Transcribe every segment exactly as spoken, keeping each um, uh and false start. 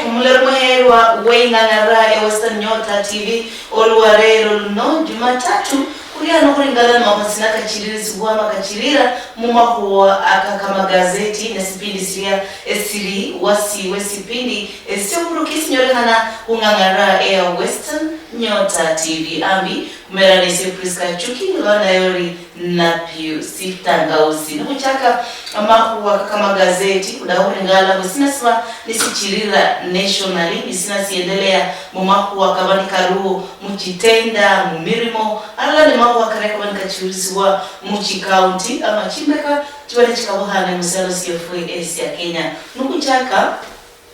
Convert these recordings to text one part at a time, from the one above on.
Omulori muherwa weing'ang'ara e Western Nyota T V, olwa rero luno Jumatatu, khuria ano khuringala namakhuwa sina kachiririsibwa ama kachirira mumakhuwa aka kamagazeti nesipindi siria esiri wasi wesipindi esioburuki sinyolekhana khung'ang'ara ea Western Nyota T V. Ambi khumera nesie Prisca Chuki, niba nayori Napiu Sitangausi. Nikhuchaka amakhuwa kakamagazeti, khudakha khuringala mbu sina siba nisichirira nationally, nisina siendelea mumakhuwa kaba nikariwo muchitenda, mumirimo, alala nimakhuwa karia kaba nikachirurisibwa muchikaunti ama chimbeka chiba nichikabukhane musialo siefwe esia Kenya. Nikhuchaka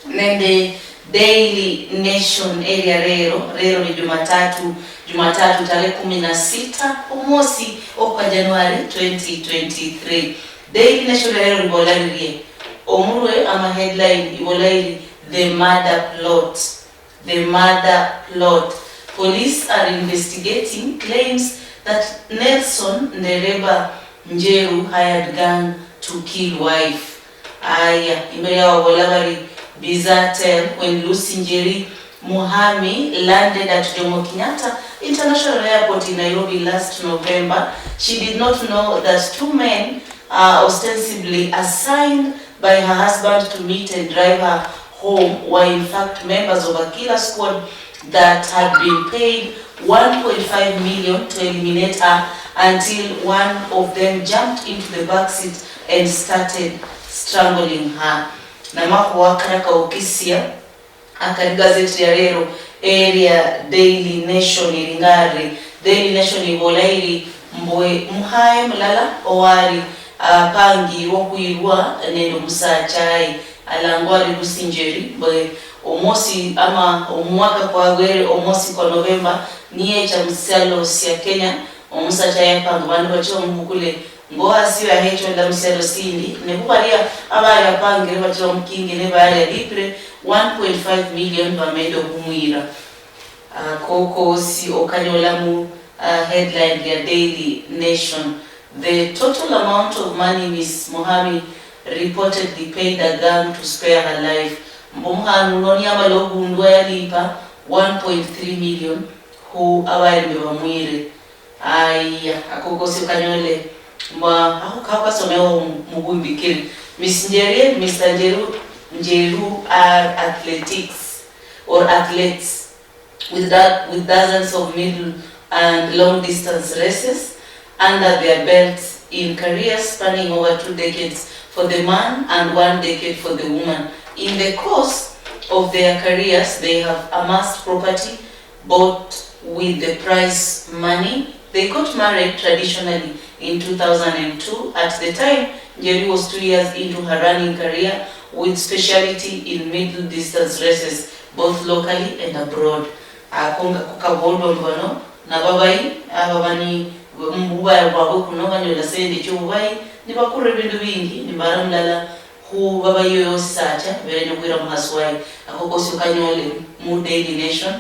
nende Daily Nation eria rero. Rero ni Jumatatu, Jumatatu tarehe kumi na sita omwosi okwa Januari twenty twenty-three. Daily Nation rero ribola ririe, omurwe ama headline ibola iri, "The murder plot." The murder plot. Police are investigating claims that Nelson Ndereba Njeru hired gang to kill wife. Aya, imberi yao babola bari, "Bizarre tale when Lucy Njeri Muhami landed at Jomo Kenyatta International Airport in Nairobi last November. She did not know that two men are ostensibly assigned by her husband to meet and drive her home were in fact members of a killer squad that had been paid one point five million to eliminate her until one of them jumped into the back seat and started strangling her." Namakhuwa karakaukisia akari gazeti ya rero eria Daily Nation iringari. Daily Nation ibola iri mbwe mukhaye mulala owari apangiwe okhwirwa nende omusachaye alangwa ari Lucy Njeri, mbwe omwosi ama omwaka kwabwere omwosi kwa November niyecha musialo sia Kenya, omusachaye apanga bandu bache bamubukule ngo asio yahechola musialo sindi, ne khubalia abali apangire bache bamukinge ne bali alipire one point five million bamende okhumwira. Ako kosi okanyola mu, uh, headline ya Daily Nation. The total amount of money Miss Muhami reportedly paid a gang to spare her life. Mbu omukhana uno niyamala okhundwa yalipa one point three million khu abaembe bamwire. Aya, ako kosi okanyole. Mwa, ako kakhwasomeho mu, mubumbikiri. Miss Njeri and Mister Njeru, Njeru are athletics or athletes with, do- with dozens of middle and long distance races under their belts in careers spanning over two decades for the man and one decade for the woman. In the course of their careers, they have amassed property bought with the prize money. They got married traditionally in two thousand and two. At the time, Njeri was two years into her running career with speciality in middle distance races, both locally and abroad. Ako nga kukabolwa mbu bano nababayi ababa ni mububaya bwabwe kuno banyola sende chiobubayi, nibakura ebindu bingi, nibara mulala khu babayi oyo sisacha bere nikhwira mukhasi waye. Ako kosi okanyole mu Daily Nation.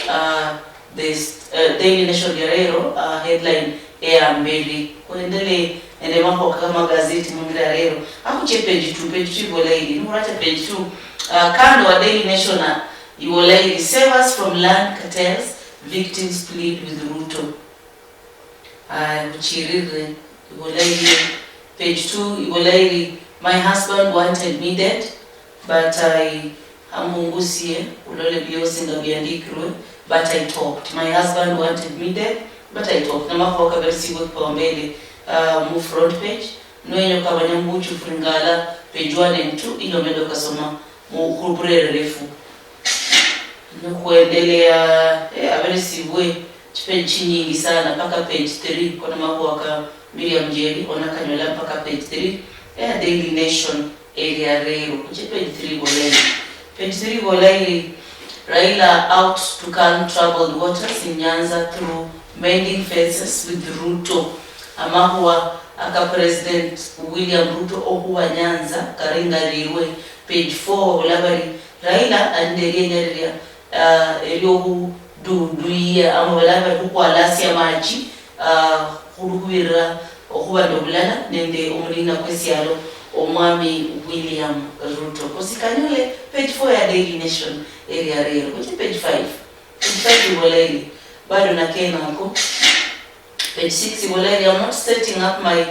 Uh, the uh, Daily Nation ya rero, uh, headline eya mberi. Khuendelee nende makhuwa ka magazeti mungira rero. Akhuche page two, page two ibola iri. Nikhuracha page two, uh, kando wa Daily Nation, uh, ibola iri, "Save us from land cartels, victims plead with Ruto." Aya, khuchirire, ibola iri, page two, ibola iri, "My husband wanted me dead, but I," amungusie, ulole biosi nga biandikirwe, "But I talked. My husband wanted me dead, but I talked." Namakhuwa kaberesibwe kipaumbele, ah, mu front page. Nwenya okabanya mubuchufu ringala page one and two, inomenda okasoma mu, khuburererefu. Nikhwendelea, eh, aberesibwe chipeji chinyingi sana, paka page three, kona makhuwa ka Miriam Njeri, ona kanyola mpaka page three, eh, Daily Nation, eria rero. Kuche page three ibola iri. Page three ibola iri, "Raila out to calm troubled waters in Nyanza through mending fences with Ruto." Amakhuwa aka President William Ruto okhuba Nyanza karingarirwe. Page four babola bari, Raila ali nelienya lilia, ah, eliokhududuya ama balaba bari khukwalasia amachi, ah, khulukhubirira okhuba nobulala nende omulina kwesialo Omwami William Ruto. Kosi kanyole page four ya Daily Nation eria rero. Kuchi page five. Page five ibola iri. Bado nakena ako. Page six ibola iri, "I'm not setting up my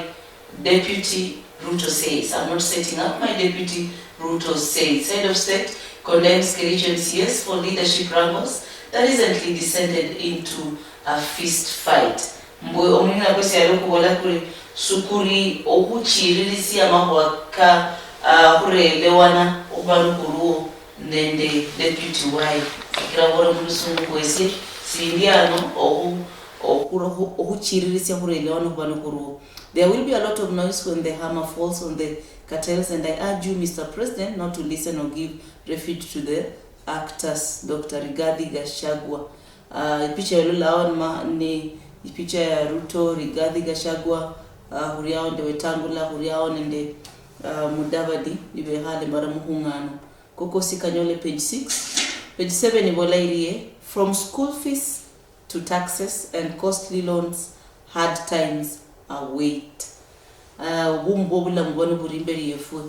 deputy," Ruto says. "I'm not setting up my deputy," Ruto says. Head of state condemns Kericho M C S for leadership wrangles that recently descended into a fist fight. Mbu omunina kwesi ali okubola kuri sukuri okhuchiririsia amakhuwa ka, ah, khurelewana okhuba nikhuliwo nende deputy waye. Sikira khubona mulusungu khwesie, sindi ano okhu-, okhu-, okhuchiririsia khurelewana okhuba nikhuliwo. There will be a lot of noise when the hammer falls on the cartels, and I urge you, Mister President, not to listen or give refuge to the actors, Doctor Rigathi Gachagua. Ah, ipicha yololao ni ma-, ni ipicha ya Ruto, Rigathi Gachagua, ah, khuriao nende Wetangula, khuriao nende, ah, Mudavadi, nibekhale mbara mukhung'ano. Kokosi kanyole page six. Page seven ibola irie, "From school fees to taxes and costly loans, hard times await." Ah, obumu bwobulamu bwano buri imberi yefwe.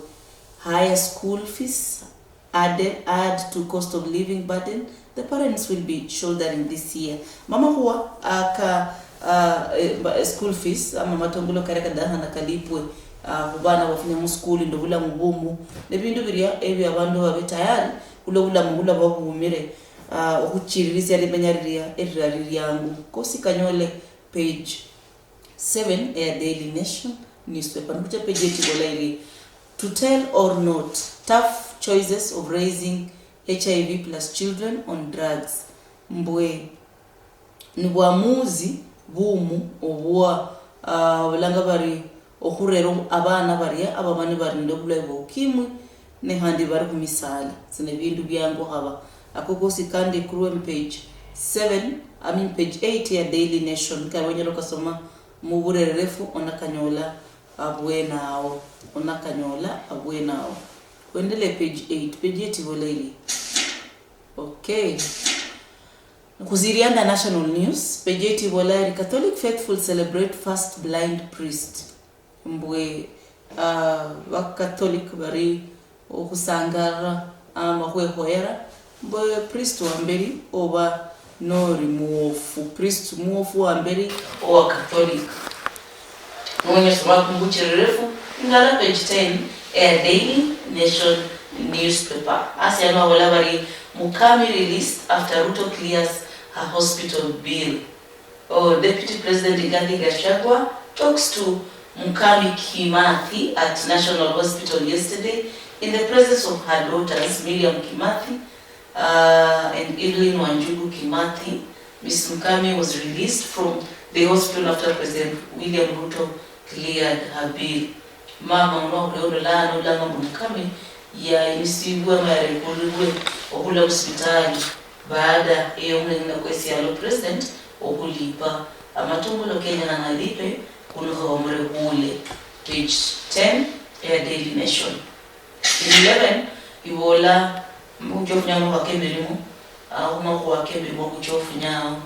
Higher school fees, add, add to cost of living burden the parents will be shouldering this year. Mama huwa aka, ah, eh, ba-, school fees ama matongolo kare kadahana kalipwe, ah, khubana bafunya mu school ndo bulamu bumu. Nebindu biria ebyo abandu babe tayari kulo bulamu bula babumire, ah, okhuchiririsia limenya liria erirali liangu. Kosi kanyole page seven ya Daily Nation newspaper. Nikucha page eight ibola iri, "To tell or not, tough choices of raising H I V plus children on drugs." Mbwe ni bwamuzi bumu obwa, ah, bulanga bari okhurera abaana baria ababa nibari nende obulwaye bwa ukimwi, ne khandi bari khumisaala. Sino ebindu biangu khaba. Ako kosi kandikurwe mu page seven, I mean page eight ya Daily Nation, kali onyala okasoma muburerefu, onakanyola abwenawo, onakanyola abwenawo. Khwendele page eight, page eight ibola iri. Okay. Khuziria under national news, page eight ibola iri, "Catholic faithful celebrate first blind priest." Mbwe, ah, Bakatoliki bari okhusangalira ama khwekhoyera, mbwe priest wa mberi oba nori muwofu, priest muwofu wa mberi owa Catholic. Nonyesoma kumbuchirerefu, ingala page ten eya Daily Nation newspaper. Asi ano abola bari, "Mukami released after Ruto clears her hospital bill." Oh, Deputy President Rigathi Gachagua talks to Mukami Kimathi at National Hospital yesterday in the presence of her daughters, Miriam Kimathi, uh, and Evelyn Wanjugu Kimathi. Miss Mukami was released from the hospital after President William Ruto cleared her bill. Mama uno okhulondola ano olanga mbu Mukami yainisibwe ama yarekuribwe okhula musibitali baada eyomulengina kwesialo President okhulipa amatongolo kenyanga nalipe kuno khabamurehule. Page ten ya Daily Nation. Eleven ibola mbu khuchia khunyala khukhaka emirimo, ah, khumakhuwa kemirimo khuchia khufunyawo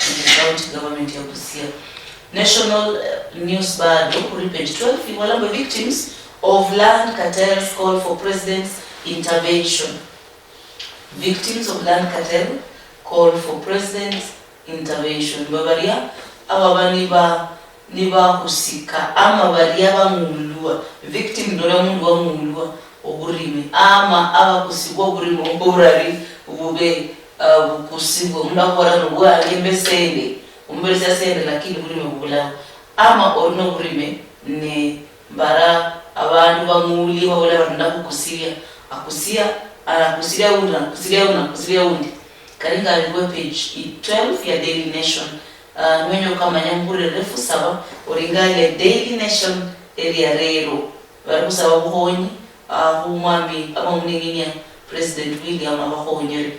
nende county government ya Busia. National, eh, news bado kuri page twelve ibola mbu victims of land cartels call for president's intervention. Victims of land cartel call for president's intervention. Mbu baria ababa niba-, nibahusika ama baria bang'ulwa, victim ndola omundu wang'ulwa oburime, ama abakusibwa oburime oburari bube, ah, bukusibwe, omundu akhubola nobwange mbe sende, omuberesia sende lakini burime bubulao, ama ori noburime ne mbara abandu bang'uli babola bari ndakhukusiria, akusia, akusiria undi, akusiria undi, akusiria undi. Kali ngalirwe page twelve ya Daily Nation. Ah, nwenya okamanya muburerefu saba oringalia Daily Nation eria rero. Bari khusaba obukhonyi, ah, khumwami ama muning'inia President William abakhonyere.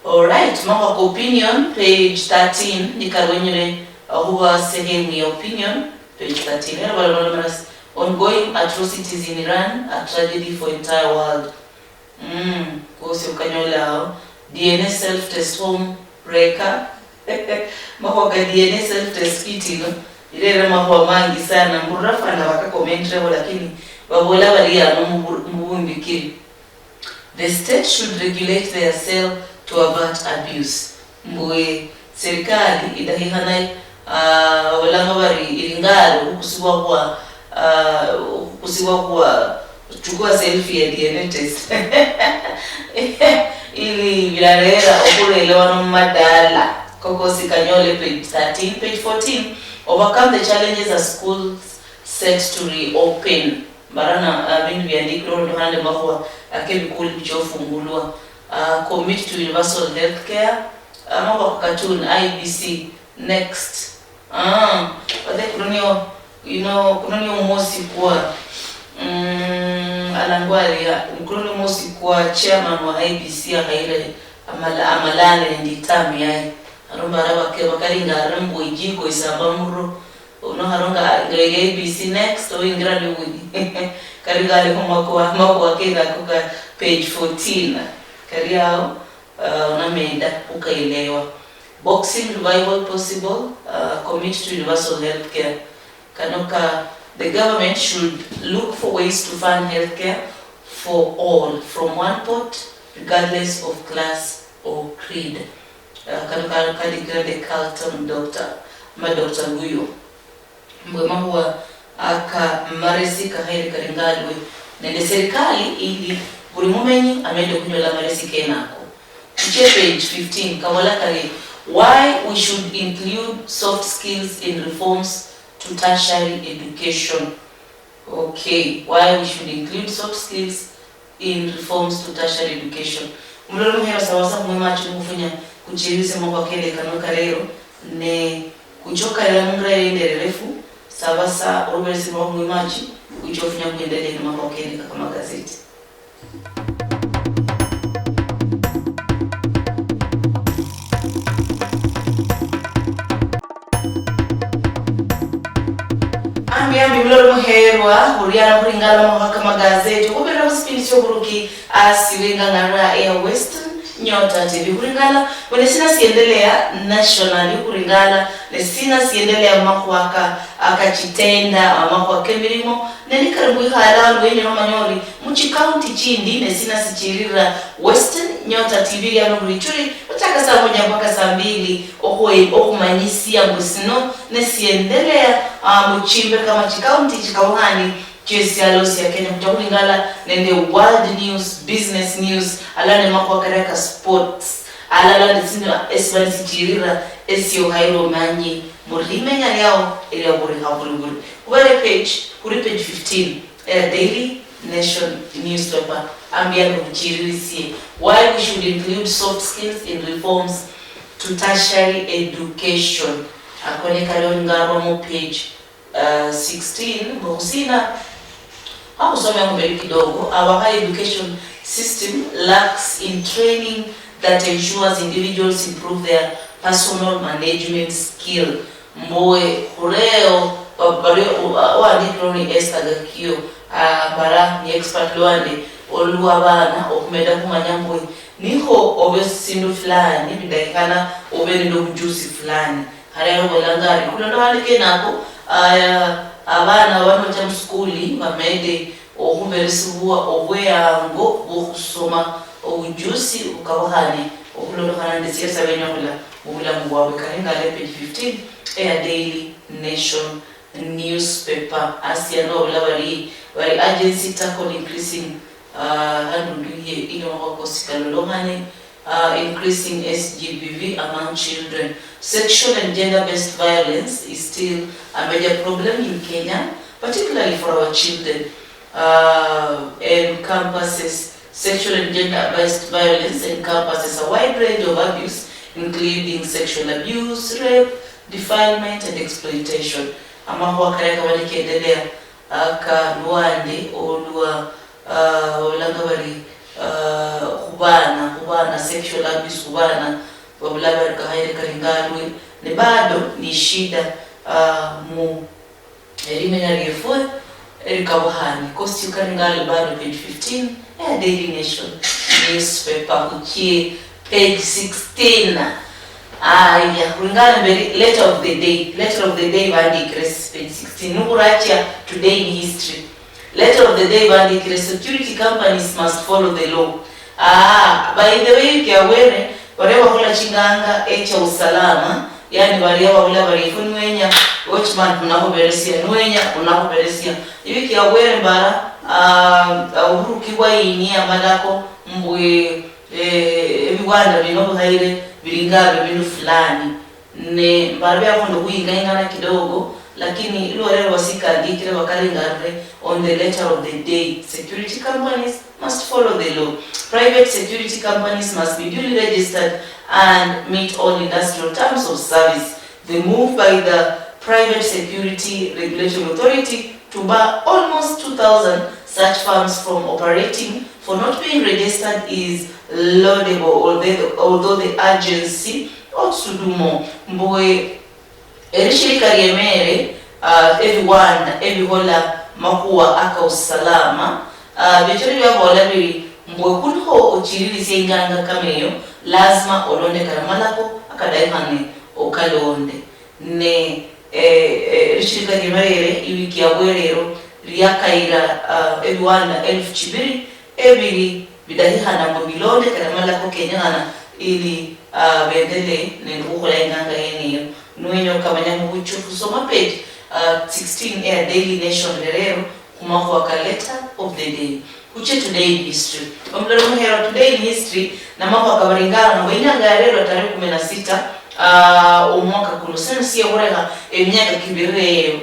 Alright, Makhwa ka Opinion, page thirteen, nikarwenyire okhuba sehemu ya opinion, page thirteen. Era balomalomerasi, "Ongoing atrocities in Iran, a tragedy for entire world." Mm, kosi okanyolawo. D N A self-test home wrecker. Makhwa ka D N A self-test kit ino, Irere makhuwa mangi sana, mbulira fana bakakomentirebo, lakini babola bari ano mubu-, mubumbikiri. The state should regulate their sale to avert abuse. Mbwe serikali idahikhana, ah, babolanga bari iringale okhukusibwa khwa, ah, okhukusibwa khwa chukua selfie ya D N A test. Ili birarera okhurelewana mumadala kokosi kanyole page thirteen, page fourteen. Overcome the challenges as schools set to reopen. Barana, ah, bindu biandikirwe oluhande makhuwa akebikuli bichofungulwa. Ah, commit to universal health care. Ah, makhuwa kakatuni, I B C, next. Ah, but then kuno niyo, you know, kuno niyo mwosi kwa, mm, alangwa alia, kuno niyo mwosi kwa chairman wa I B C akhaire amala-, amalanga nende itamu yaye. Arumba arabake bakalinga arembo ijiko isamba muro. Uno haro nga, nga ili A B C next, oyingira ni wini. Kari gali ho makwa, makwa ke ngako ka page fourteen. Kari ao, uh, unameda, ukaelewa. Boxing revival possible, uh, commit to universal healthcare. Kano ka, the government should look for ways to fund healthcare for all, from one pot, regardless of class or creed. Uh, kano ka, kali grade Carlton Doctor, ma Doctor Guyo. Mbwe makhuwa aka maresi kakhaire karingalwe nende serikali ili buli mumenyi amende okhunyola maresi kenako. Khuchie page fifteen, kabola kari, why we should include soft skills in reforms to tertiary education. Okay, why we should include soft skills in reforms to tertiary education. Omulolo muhero sawa sa khumwe machi mukhufunya kuchiruse makhuwa kene kano karero, ne kuchokarira mungira yendererefu, saba sa oluberesi lwa khumwe machi, kuchofunya kuendelea ni makhuwa kene kaka magazeti. Ambi, ambi, mulolo muherwa, huliana huringala mahuwa kamagazeti, hubirira husipindi syoburuki, asi wingang'ara ya Western Nyota T V. Huringala, wene sina siendelea nationally, huringala, ne sina siendelea mumahuwa ka, akachitenda, amahuwa kemirimo, nende kali mwihala, lwenyera omanya ori, muchikaunti chindi, ne sina sichirira Western Nyota T V liano buli churi, ochaka saa moja mpaka saa mbili, okhwe-, okhumanyisia mbu sino nesiendelea, ah, muchimbeka machikaunti chikauhani chiesialo sia Kenya. Khucha khulingala nende world news, business news, alala nende makhuwa karia ka sports, alala nende sino esiba nisichirira esio hairo manyi muri limenya liao elia buri haburi buri. Khubere page, khuri page fifteen. A Daily Nation newspaper, ambi ano khuchiririsie why we should include soft skills in reforms to tertiary education. Ako ne kali ngarwa mu page, uh, sixteen, mbu khusina, akhusomea khuberi kidogo, our high education system lacks in training that ensures individuals improve their personal management skill. Mbu khureo, ba-, bali, u-, a-, owandikirwe ni Esther Gakio, ah, mbara ni expert lwande, olwa abana okhumeda khumanya mbu niho obe sindu fulani, bidayikhana obe nende obujusi fulani. Khale yabola nga ari, khulondokhana kenako, ah, abana banocha musukuli bamede okhuberesibwa obweyango bwokhusoma obujusi bukabukhane okhulondokhana nende siasa benya okhula mubulamu bwabwe. Kali nga page fifteen eya Daily Nation newspaper. Asiano babula bari, bari urgency tackle increasing, ah, handundu ye ino makosi kalolongane, ah, increasing S G B V among children. Sexual and gender-based violence is still a major problem in Kenya, particularly for our children. Uh, encompasses, sexual and gender-based violence encompasses a wide range of abuse, including sexual abuse, rape, defilement, and exploitation. Amakhuwa kaya kaba nikendelea, aka luwande olwa, ah, olanga bari, ah, khubana, khubana, sexual abuse khubana, babula bari kahaire kali ngalwe, ne bado ni shida, ah, mu elimenya liefwe elikabukhane. Kosi kali ngalwe bado page fifteen, eya Daily Nation newspaper, khuchie page sixteen. Aya, khulingana nende letter of the day. Letter of the day bandikire, page sixteen. Nukhurachia today in history. Letter of the day bandikire, security companies must follow the law. Ah, by the way, iwiki yabwere, baria bakhola chinganga echa usalama, yani baria babola bari, "Efwe nwenya watchman, khunakhuberesia, nwenya, khunakhuberesia." Iwiki yabwere mbara, ah, ah, oburuki bwainia amalako mbwe, eh, ebiwanda bino buhaire biringa ebindu fulani. Ne mbara biakhonde khuyingayingana kidogo, lakini ilwa lero basikandikire bakaringarire on the letter of the day. Security companies must follow the law. Private security companies must be duly registered and meet all industrial terms of service. The move by the Private Security Regulatory Authority to bar almost two thousand such firms from operating for not being registered is laudable, although the, although the agency ought to do more. Mbwe, erishirika riemere, ah, ebiwanda ebihola makhuwa aka usalama, ah, biechero biabola biri mbwe khulikho ochiririsie inganga kama eyo, lazima olonde kara malako akadayikhane okalonde. Ne, eh, eh, erishirika riemere iwiki yabwerero riakayira, ah, ebiwanda elfu chibiri ebiri bidahikhana mbu bilonde kata malako kenyekhana ili, ah, bendele nende khukhola inganga yeneyo. Niwenya okamanya mubuchufu, soma page, ah, sixteen eya Daily Nation lero khumakhuwa ka letter of the day. Khuche today in history. Omulolo muhero, today in history, namakhuwa kabaringana nabo inyanga ya lero tarehe kumi na sita, ah, omwaka kuno. Sino siye khurekha eminyaka kibirire eyo.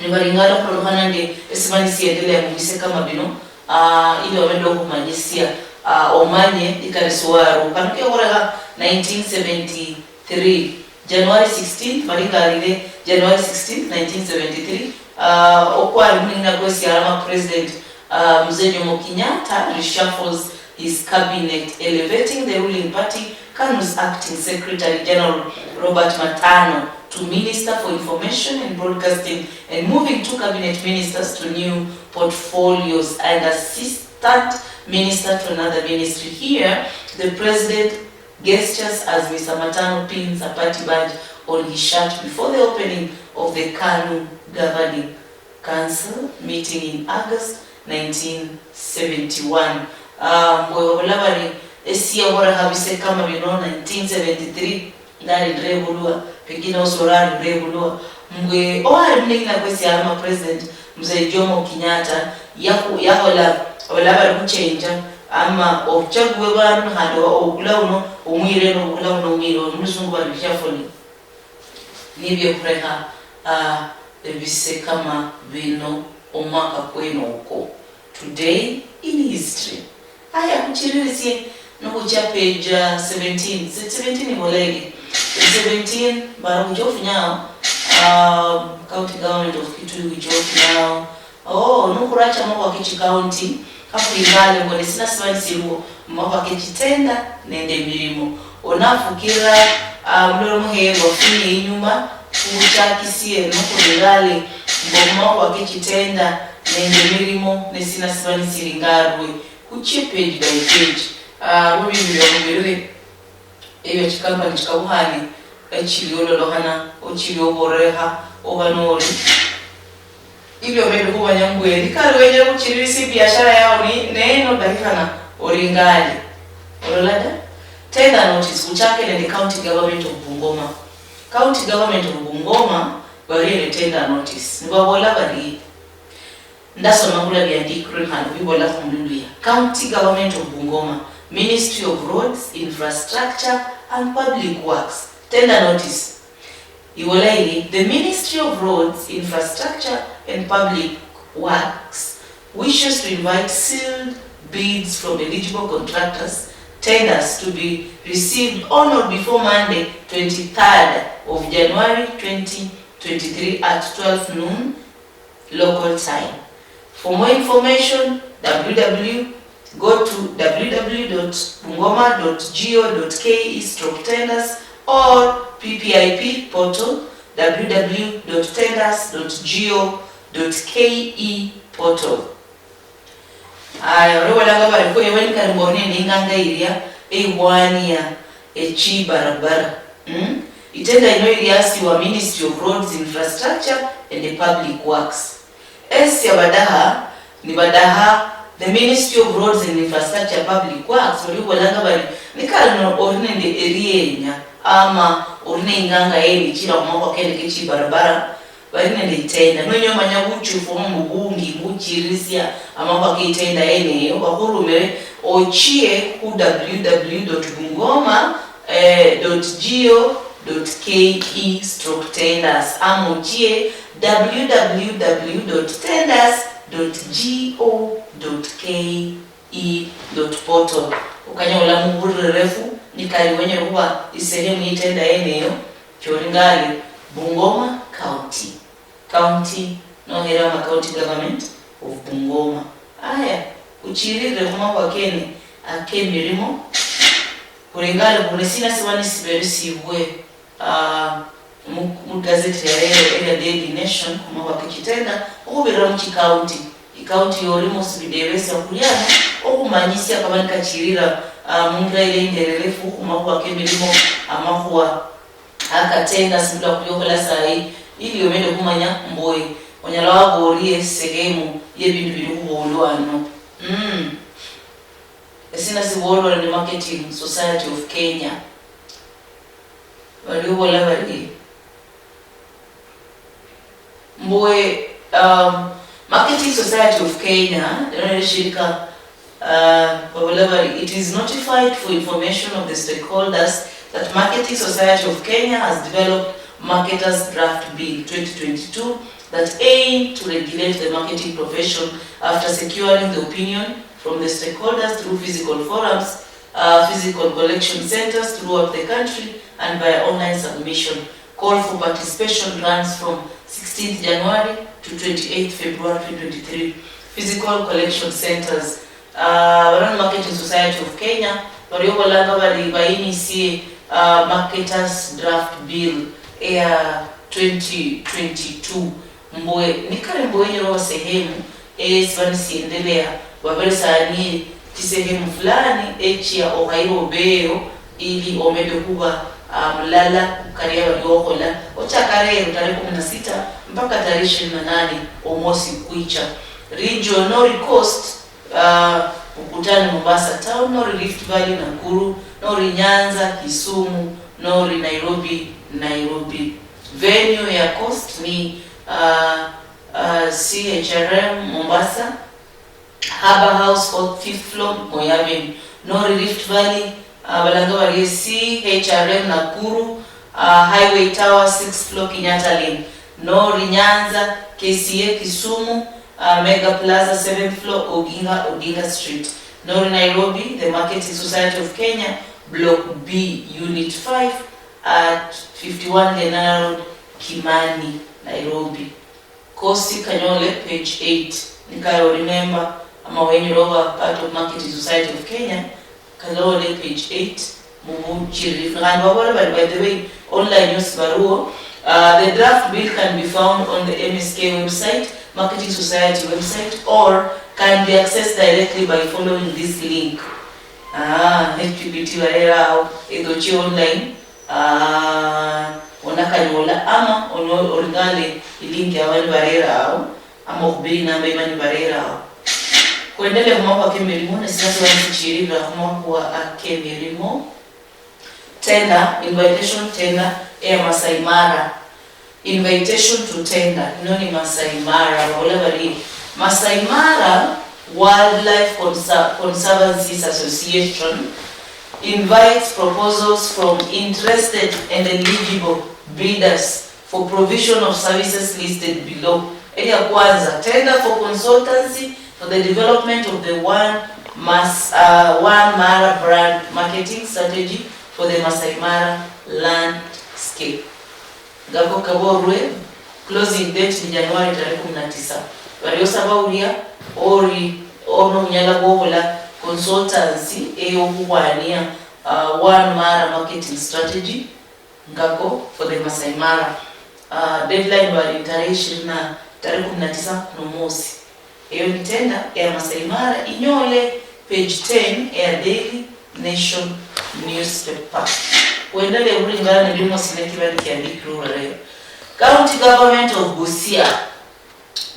Nibaringala khulondokhana nende esiba nisiendelea mubise kama bino, ah, ili babende okhumanyisia, ah, omanye ikali siwaru. Kano kekhurekha nineteen seventy-three, January sixteen, baringalire January sixteen, nineteen seventy-three, ah, okwali muning'ina kwesialama President, ah, Mzee Jomo Kenyatta reshuffles his cabinet, elevating the ruling party, KANU's acting secretary general Robert Matano to Minister for Information and Broadcasting and moving two cabinet ministers to new portfolios and assistant minister to another ministry. Here, the president gestures as Mister Matano pins a party badge on his shirt before the opening of the KANU governing Council meeting in August nineteen seventy-one. Ah, mbwe babula bari, esiya bora habise kama bino nineteen seventy-three, ndali ndrebulwa, pengine osora ali ndrebulwa. Mbwe owali muning'ina kwesialama President Mzee Jomo Kenyatta, yakhu-, yakhola, babula bari khuchenja, ama obuchagua bwanu, khandi obukula uno omwire, nobukula uno omwire, mulusungu bari reshuffling. Nibyo khurekha, ah, ebise kama bino omwaka kwene oko. Today in history. Aya, khuchiririsie nikhucha page, ah, seventeen. Se-, seventeen ibola iri. Seventeen, bara khucha ofunyao, ah, County Government of Kitui khucha ofunyao. Oh, nukhuracha makhuwa kechicounty, kakhwingale mbu nesina siba nisiliwo mumakhuwa kechitenda nende emirimo. Onafukira, ah, mulolo muheerwa funi inyuma, khuchakisie nukhwingale mbu mumakhuwa kechitenda nende emirimo nesina siba nisilingalwe. Khuchie page by page, ah, mubindu bia mubirire. Ebyo chikampani chikabukhane, echili ololokhana, ochili oborekha, oba noli. Ibyo bende khumanya mbwe, likali wenyere khuchililisia ebiashara yao ni, ne nodahikhana, oli ngali. Olola da? Tender notice, khuchake nende County Government of Bungoma. County Government of Bungoma, barere tender notice. Nibabola bari, Ndasoma khula biandikirwe khandi bibolakho mululuya. County Government of Bungoma, Ministry of Roads, Infrastructure and Public Works. Tender notice. Ibola iri, the Ministry of Roads, Infrastructure and Public Works wishes to invite sealed bids from eligible contractors, tenders to be received on or before Monday, twenty-third of January twenty twenty-three at twelve noon, local time. For more information, W W W, go to W W W dot bungoma dot G O dot K E stroke tenders or P P I P portal, W W W dot tenders dot G O dot K E portal. Aya, olwobolanga bari khwewe nikali mbone nende inganga iria eibwania echi barabara. Mm? Itenda ino iri asi wa Ministry of Roads, Infrastructure and Public Works. Esi abadaha nibadaha the Ministry of Roads and Infrastructure, Public Works, bali khubolanga bari nikali no ori nende erienya ama ori neinganga yenichira khumakhuwa kene kechibarabara, bali nende itenda. Nonya omanya buchufu oba mbu bungi mbuchirisia amakhuwa keitenda yeneyo, bakhurumire ochie khu www.bungoma eh, .go.ke stroke tenders ama ochie www.tenders.go.ke.portal. Okanyola muburerefu nikali wenyere khuba isehemu yitenda yeneyo, chori ngali Bungoma County. County, nohera ama County Government of Bungoma. Aya, khuchirire khumakhuwa kene akemirimo, khulingale khuri sina siba nisiberesibwe, ah, mu, mu gazeti ya lero eya Daily Nation khumakhuwa kechitenda okhubirira muchikaunti. Ikaunti yolimo sibidebesia khuliano okhumanyisia kaba nikachirira, ah, mungira ila indererefu khumakhuwa kemirimo, amakhuwa akatenda sibula khubiohola sayi, ili obende khumanya mbwe onyala waba orie sehemu yebindu bili khubolwa ano. Mm. Esina sibolwa nende Marketing Society of Kenya. Bali obola bali mbwe, um, Marketing Society of Kenya, lino neli shirika Uh, Babula Bari, it is notified for information of the stakeholders that Marketing Society of Kenya has developed Marketers Draft Bill twenty twenty-two that aim to regulate the marketing profession after securing the opinion from the stakeholders through physical forums, uh, physical collection centers throughout the country, and via online submission. Call for participation runs from sixteenth January to twenty-eighth February twenty twenty-three. Physical collection centers. Ah, bano ni Marketing Society of Kenya, bario bolanga bari bainisie, ah, Marketers Draft Bill eya twenty twenty-two. Mbwe, nikali mbwe wenyere oba sehemu, eh, esiba nisiendelea, baberesanie chisehemu fulani, echia okhayira obeyo, ili omede khuba, ah, mulala khukali abali okhola, ochaka lero tarehe kumi na sita mpaka tarehe ishirini na nane omwosi kwicha. Region nori coast, ah, ukutane Mombasa town, nori Rift Valley, Nakuru, nori Nyanza, Kisumu, nori Nairobi, Nairobi. Venue ya coast ni, ah, ah, C H R M Mombasa, Harbour House, fourth, fifth floor, Moi Avenue. Nori Rift Valley, ah, balanga bari C H R M Nakuru, ah, Highway Tower, sixth floor, Kenyatta Lane. Nori Nyanza, K C A Kisumu, ah, Mega Plaza, seventh floor, Oginga, Odinga Street. Nori Nairobi, the Marketing Society of Kenya, Block B, Unit five, at fifty-one Lenana Road, Kimani, Nairobi. Kosi kanyole page eight. Nikali oli member ama wenyere oba part of Marketing Society of Kenya, kanyole page eight mubuchiririfu. Khandi babola bari, by the way, online yosi bariwo. Uh, the draft bill can be found on the M S K website, Marketing Society website, or can be accessed directly by following this link. Ah, H T T P barera awo, edochi online. Ah, onakanyola ama onyo-, oringale ilingi yao nibarera ao, ama okhubira inamba iba nibarera ao. Khwendele khumakhuwa kemirimo, nesina siba nisichirira khumakhuwa akemirimo. Tender, invitation tender, eya Masai Mara. Invitation to tender, ino ni Masai Mara, babola bari, Masai Mara Wildlife Conser-, Conservancies Association invites proposals from interested and eligible bidders for provision of services listed below. Elia kwanza, tender for consultancy for the development of the One Mas-, uh, One Mara brand marketing strategy for the Masai Mara landscape. Ngako kaborwe, closing date ni January tarehe kumi na tisa. Bari osaba ulia, ori, ono munyala bwohola consultancy eyo khukhwania, uh, One Mara marketing strategy, ngako for the Masai Mara. Uh, deadline bari tarehe ishirini na, tarehe kumi na tisa kuno mosi. Eyo ni tender eya Masai Mara, inyole page ten eya Daily Nation newspaper. Endelee khulingana nende limosi ne kibali kia Big Rural Rail. County Government of Busia.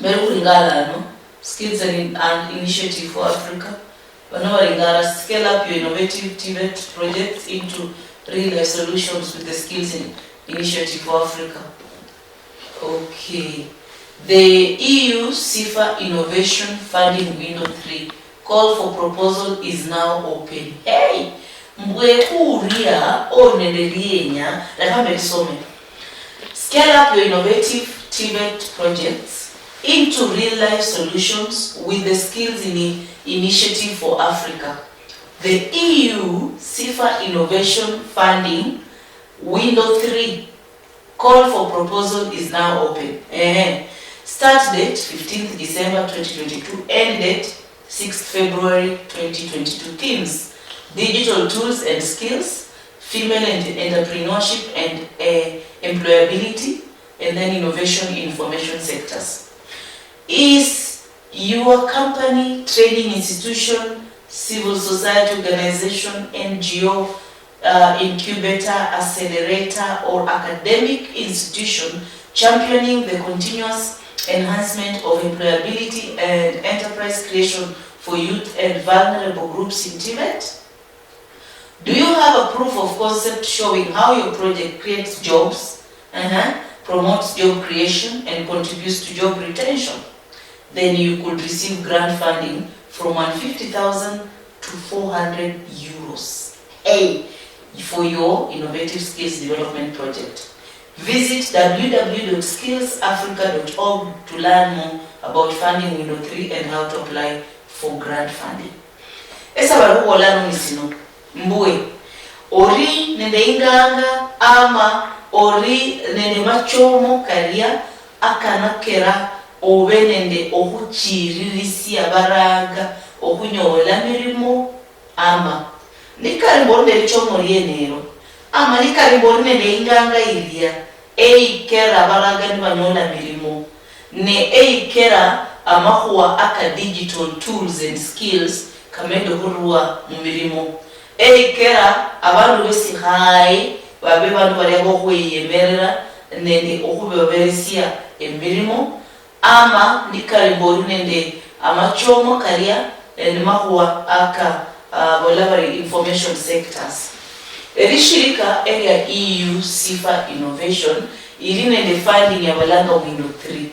Mbere khulingana ano, Skills and, and Initiative for Africa. Bano balingana scale up your innovative TVET projects into real life solutions with the Skills in Initiative for Africa. Okay. The E U SIFA Innovation Funding Window three. Call for proposal is now open. Hey! Mbwe khuria ori nende lienya, lekha mbe lisome. Scale up your innovative TVET projects into real life solutions with the Skills in Initiative for Africa. The E U SIFA Innovation Funding Window three. Call for proposal is now open. Eh. Start date fifteenth December twenty twenty-two, end date sixth February twenty twenty-two. Themes: digital tools and skills, female and entrepreneurship and, eh, employability, and then innovation in information sectors. Is your company, training institution, civil society organization, N G O, uh, incubator, accelerator, or academic institution championing the continuous enhancement of employability and enterprise creation for youth and vulnerable groups in TVET? Do you have a proof of concept showing how your project creates jobs, uh-huh, promotes job creation, and contributes to job retention? Then you could receive grant funding from one fifty thousand to four hundred euros. Hey, for your innovative skills development project. Visit w w w dot skills africa dot org to learn more about funding window three and how to apply for grant funding. Esa bali khubola ano ni sino, mbwe, ori nende inganga ama ori nende machomo karia akanakera obe nende okhuchiririsia baranga okhunyola mirimo, ama nikali mbu ori nende lichomo lienelo, ama nikali mbu ori nende inganga ilia, eikera abaraga nibanyola mirimo, ne eikera amakhuwa aka digital tools and skills kamende okhurwa mumirimo, eikera abandu besikhaye babe bandu balia bokhweyemerera nende okhubaberesia emirimo, ama nikali mbu ori nende amachomo kalia, eh, ni makhuwa aka, ah, bola bari information sectors. Erishirika eria E U SIFA Innovation iri nende funding ya balanga Window three.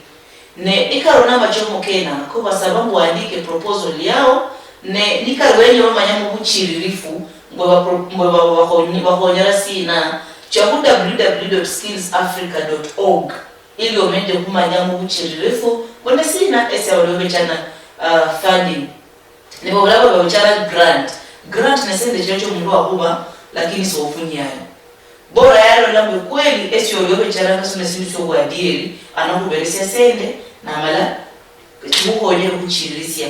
Ne nikali ori namachomo kenako, basaba mbu wandike proposal yao, ne nikali wenyere omanya mubuchiririfu mbu ba-, mbu ba-, bakhonyi-, bakhonyera sina, cha khu w w w dot skills africa dot org. Ili omende khumanya mubuchiririfu mbu nesina esia bali obechana, ah, funding. Nibo bulabo bali obechana grant. Grant nesende chino chiomundu wakhuba, lakini sofunyayo. Bora yalola mbu kweli esio oli obecharanga sino esindu siobwadieri, anakhuberesia sende, namala chimukhonyere khuchirisia.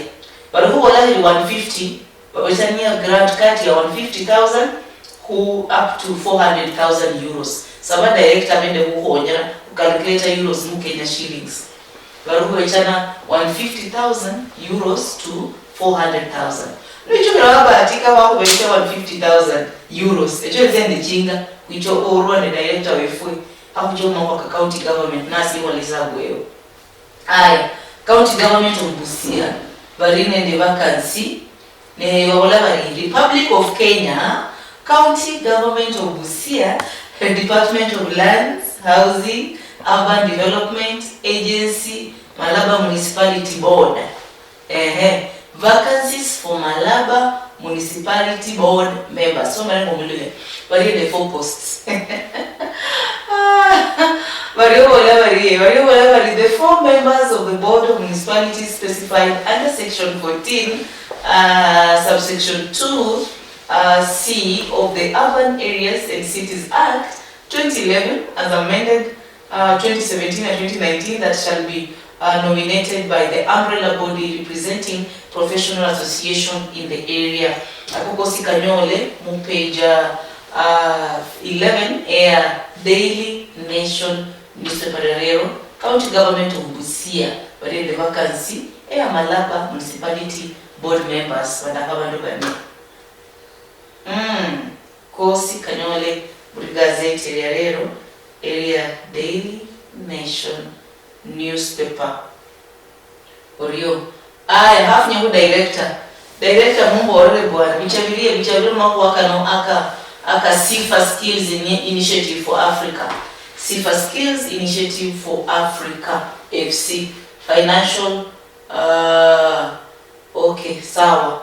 Bali khubola khili one fifty, babechania grant kati ya one fifty thousand khu up to four hundred thousand euros. Saba director abende khukhonyera khucalculate euros mu Kenya shillings. Bali khubechana one fifty thousand euros to four hundred thousand. Nichukira babahatika bakhubecha one fifty thousand euros. Echo etsende chinga, kwicho orwa ne director wefwe, akhuche mumako ka county government, nasi iwaliza bweo. Aya, County Government of Busia bali nende vacancy, ne babola bari, Republic of Kenya, County Government of Busia, Department of Lands, Housing, Urban Development Agency, Malaba Municipality Board. Ehe. Vacancies for Malaba Municipality Board members. So, mara ngomulile. Bali the four posts. Bali obola bari, bali obola bari, the four members of the Board of Municipalities specified under Section fourteen, uh, subsection two, uh, C of the Urban Areas and Cities Act twenty eleven as amended, uh, twenty seventeen and twenty nineteen that shall be, uh, nominated by the umbrella body representing professional association in the area. Ako kosi kanyole mu page, uh, uh, eleven eya Daily Nation newspaper ya lero. County Government of Busia bali nende vacancy eya Malaba Municipality Board members, badakha bandu bane. Mm. Kosi kanyole Igazeti eria lero eria Daily Nation newspaper. Orio. Aya, hafunya khu director. Director, mumborere bwana, bicha birie, bicha biri makhuwa kano aka, aka Sifa Skills Ini-, Initiative for Africa. Sifa Skills Initiative for Africa, F C. Financial, uh, okay, sawa.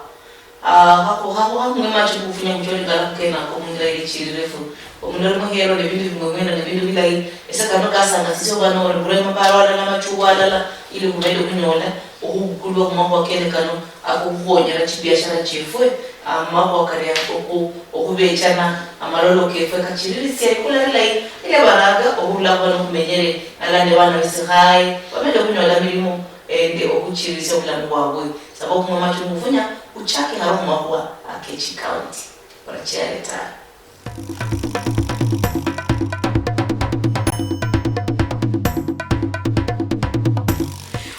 Ah, khakhu-, khakhu-, khakhung'we machi khufunya khucholi kala khukenako mungira ilichirirefu. Omundu ali muhero nebindu bimwemwena nebindu bilayi. Ese kano kasangasisya obana ori khurema paro alala machuwa alala ili khubende khunyola okhubukulwa khumakhuwa kene kano akokhukhonyera chibiashara chiefwe, ah, mumakhuwa kali okhu-, okhubechana amalolo kefwe kachiririsya likula lilayi elia baraga okhurula khubano khumenyere nalande bana besikhaye bamende khunyola milimo ende okhuchiririsya obulamu bwabwe. Saba okhung'we machi khufunya uchake haro khumakhuwa akechi county. Orachiare tawe.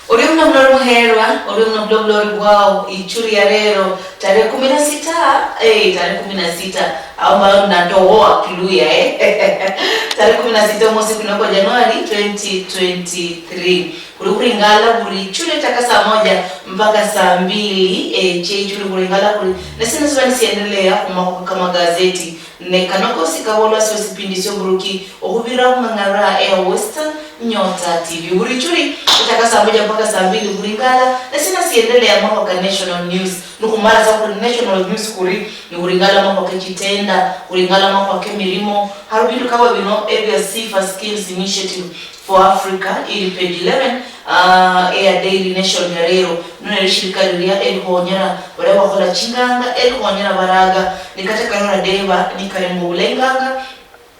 Orio muno muno muherwa, orio muno muno muno bwao, ichuri ya lero, tarehe kumi na sita, eh, tarehe kumi na sita, au mbao natoa kiluya, eh. Tarehe kumi na sita mwezi kuno kwa Januari twenty twenty-three. Kuli khuringala buli ichuri taka saa moja mpaka saa mbili, eh, che ichuri khuringala kuli, na sina siba nisiendelea kumakhuwa kama gazeti. Ne kano kosi kabolwa sio sipindi sio buruki okhubira khung'ang'ara ea Western Nyota T V. Buri churi, kutaka saa moja mpaka saa mbili buri ngala, na sina siendelea mwaka ka National News. Nukhumara sa kuri National News kuri, ni buri ngala mwaka ke chitenda, buri ngala mwaka ke mirimo. Haru bindu kaba bino, ebia Sifa Skills Initiative for Africa, ili page eleven, ah, eya Daily Nation ya lero. None lishirika lilia elikhonyera balia bakhola chinganga, elikhonyera baraga, nikata kano nadeba nikarimba obulenganga,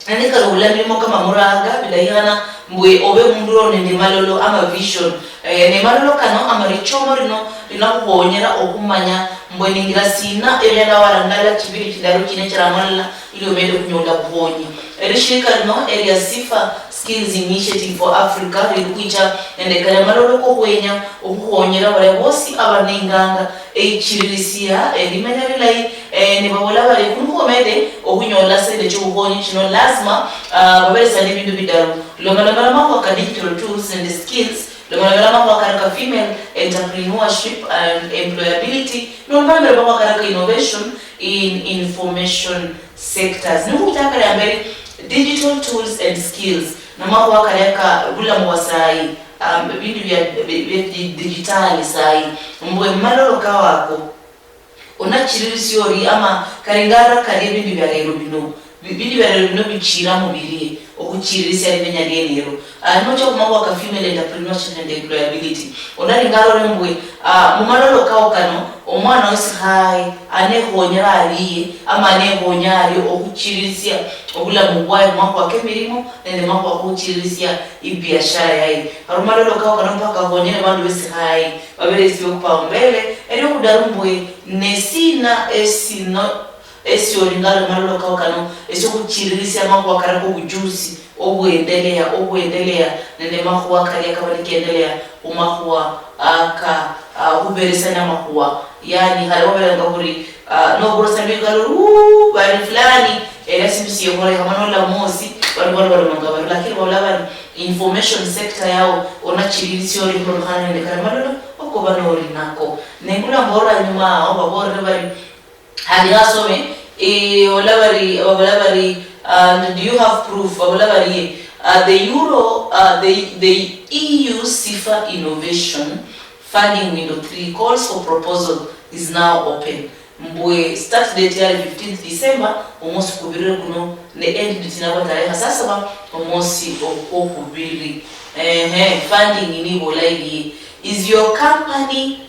na nikali obula milimo kama muraga, bilayikhana mbwe obe mundu uli nende malolo ama vision. Eh, ne malolo kano ama lichomo lino linakhukhonyera okhumanya mbwe ningira sina ebiala warangala chibili chidaru chine chiramalala ili omende okhunyola obukhonyi. Elishirika lino elia Sifa Skills Initiative for Africa lili khwicha nende kali amalolo kokhwenya okhukhonyera balia bosi abali nenganga eichiririsia elimenya lilayi, eh, nibabola bari khunu khwomede okhunyola sende chiobukhonyi chino lazima, ah, baberesa nebindu bidaru. Lomalomela makhuwa ka digital tools nende skills, lomalomela makhuwa kano ka female entrepreneurship and employability, nolomalomela makhuwa kano ka innovation in information sectors. Nikhuchaka ya mbere, digital tools and skills, namakhuwa kalia ka bulamu bwa sayi, um, bindu bia, bia, bia di-, digitali sayi, mbwe malolo kawako, onachiririsia ori ama kali ngara kali ebindu bia lero bino, bi-, bindu bia lero bino bichira mubirie, okhuchiririsia limenya lienero. Ah, nocha khumakhuwa ka female entrepreneurship and employability. Onali ngalole mbwe, ah, mumalolo kao kano, omwana wesikhaye anekhonyera arie, ama anekhonya arie okhuchirisia obulamu bwaye mumakhuwa kemirimo nende makhuwa khuchirisia ibiashara yaye. Ari mumalolo kao kano mpaka akhonyere bandu besikhaye, babere esio kipaumbele. Erio khudaru mbwe, nesina esino Esio olingala malolo kao kano, esio khuchirisia makhuwa karako obujusi, obwendelea, obwendelea, nende makhuwa kalia kaba nikendelea, khumakhuwa aka, ah, khuberesania makhuwa. Yani, khale waberanga khuri, ah, noburasa lwikalo, "Uu, bali fulani, era sindu siekholekha," manola mwosi, bali bali balomanga bari, lakini bola bari, information sector yao, onachirisia oli khulondokhana nende kali malolo, okoba noli nako. Nengula mbora nyuma ao, baborere bari, Handi nasome, eh, ola bari, ola bari, and do you have proof? Ola bari, uh, the Euro, uh, the, the E U Sifa Innovation Funding Window three calls for proposal is now open. Mbwe start date yali fifteenth December, omosi kubirire kuno, ne end date nabo tarehe sasaba, omosi okwokubiri. Ehe, funding ni bola ili. Is your company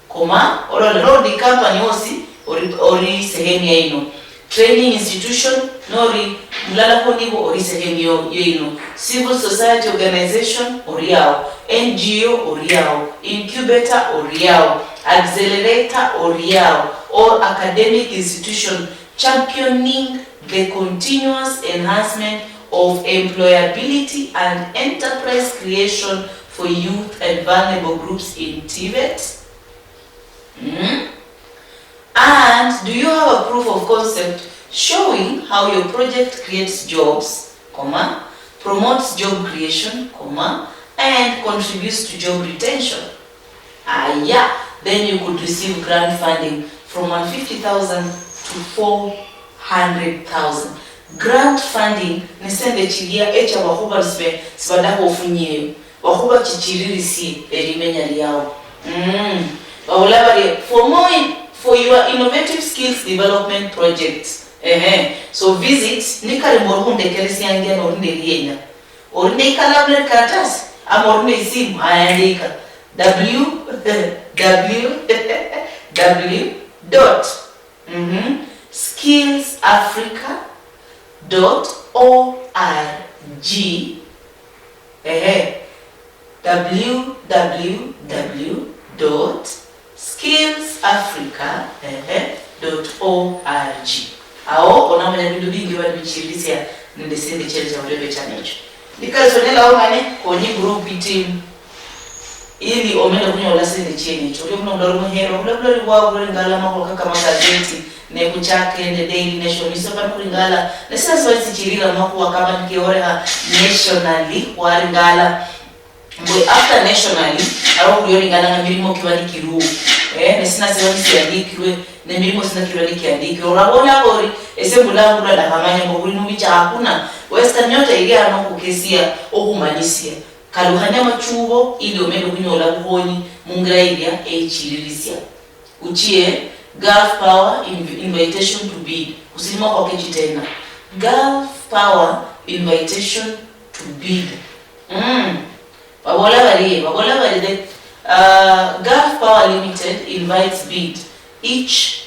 Koma, olole, nori company yosi, ori, ori sehemu ya ino. Training institution, nori mulala khunibo, ori sehemu yo, yo ino. Civil society organization, ori ao. N G O, ori ao. Incubator, ori ao. Accelerator, ori ao. Or academic institution, championing the continuous enhancement of employability and enterprise creation for youth and vulnerable groups in T V E T. Mm? And do you have a proof of concept showing how your project creates jobs, comma, promotes job creation, comma, and contributes to job retention. Aya, then you could receive grant funding from one fifty thousand to four hundred thousand. Grant funding ni sente chilia echa bakhuba sibe sibadakha ofunyeyo. Okhuba chichiririsie elimenya liao. Mm. Babola bari, for more in, for your innovative skills development projects. Ehe. So visit, nikali mori khundekeresiangia nori nelienya. Ori neikalamu nekaratasi, ama ori neisimu, ayandika. W W W dot, mhm, skills africa dot org. Ehe. W W W dot skills africa, ehe, dot org. Ao onamanya bindu bingi bali bichirisia nende sindi chiene cha khureba echama echo. Nikali sonelao mane, konyi group, team, ili omanye khunyola sindi chiene echo. Orio muno mulori muhero, bula bulori bwao bulori ngala makhuwa kama gazeti, ne kuchaka nende Daily Nation, newspaper ni khulingala, ne sasa sichirira makhuwa kama nikeorekha nationally, khwaringala. Mbwe after nationally, aro khuli oringalanga mirimo kiba nikiriwo. Eh, ne sina siba nisiandikirwe, ne mirimo sina kiba nikiandikirwe. Orabola ori, ese mbula mbula ndakhamanya mbu khuli nubicha, hakuna. Western Nyota iri ano khukesia, okhumanyisia. Kalukhania amachubo ili omende okhunyola bukhonyi mungira iria eichirisia. Uchie, Gulf Power inv-, invitation to bid. Kusirima kwake chitena. Gulf Power invitation to bid. Mm. Babola bari, babola bari the, uh, Gulf Power Limited invites bid each,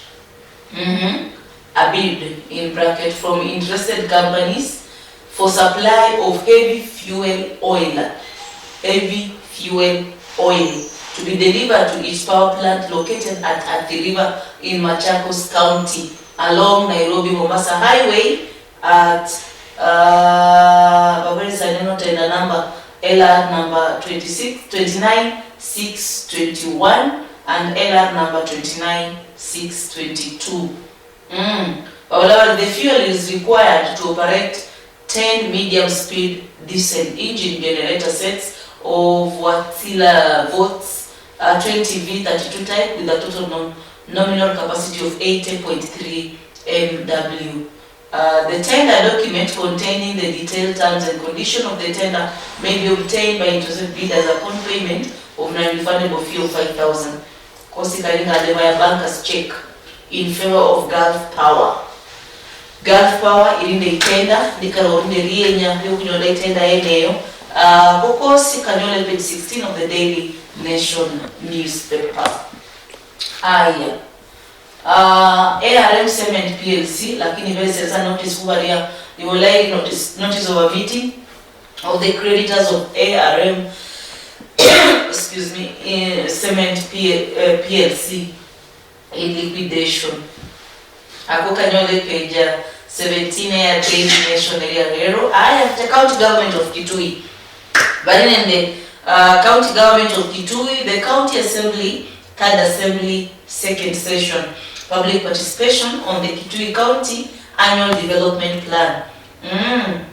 mhm, a bid in bracket from interested companies for supply of heavy fuel oil, heavy fuel oil to be delivered to its power plant located at Athi River in Machakos County along Nairobi Mombasa Highway at, uh, Baberi Saneno tender number L R number twenty-six, twenty-nine six twenty-one and L R number twenty-nine six twenty-two. Mm. However, the fuel is required to operate ten medium speed diesel engine generator sets of Wärtsilä Voith, uh, twenty V thirty-two type with a total nom-, nominal capacity of eighty point three M W. Uh, the tender document containing the detailed terms and condition of the tender may be obtained by interested bidders upon payment of non-refundable fee of five thousand. Kosi kali ngale via banker's check in favor of Gulf Power. Gulf Power ili nde itenda, nikali ori nde lienya liokhunyola itenda yeneyo. Uh, kokosi kanyola page sixteen of the Daily Nation newspaper. Aya. Uh, A R M Cement P L C, lakini beseresa notice khubalia, ibola ili notice, notice of a meeting of the creditors of A R M, excuse me, eh, Cement P-, eh, P L C in liquidation. Ako kanyole page seventeen ya Daily Nation ya lero. Aya, the county government of Kitui. Bali nende, uh, county government of Kitui, the county assembly, third assembly, second session. Public participation on the Kitui County annual development plan. Mm.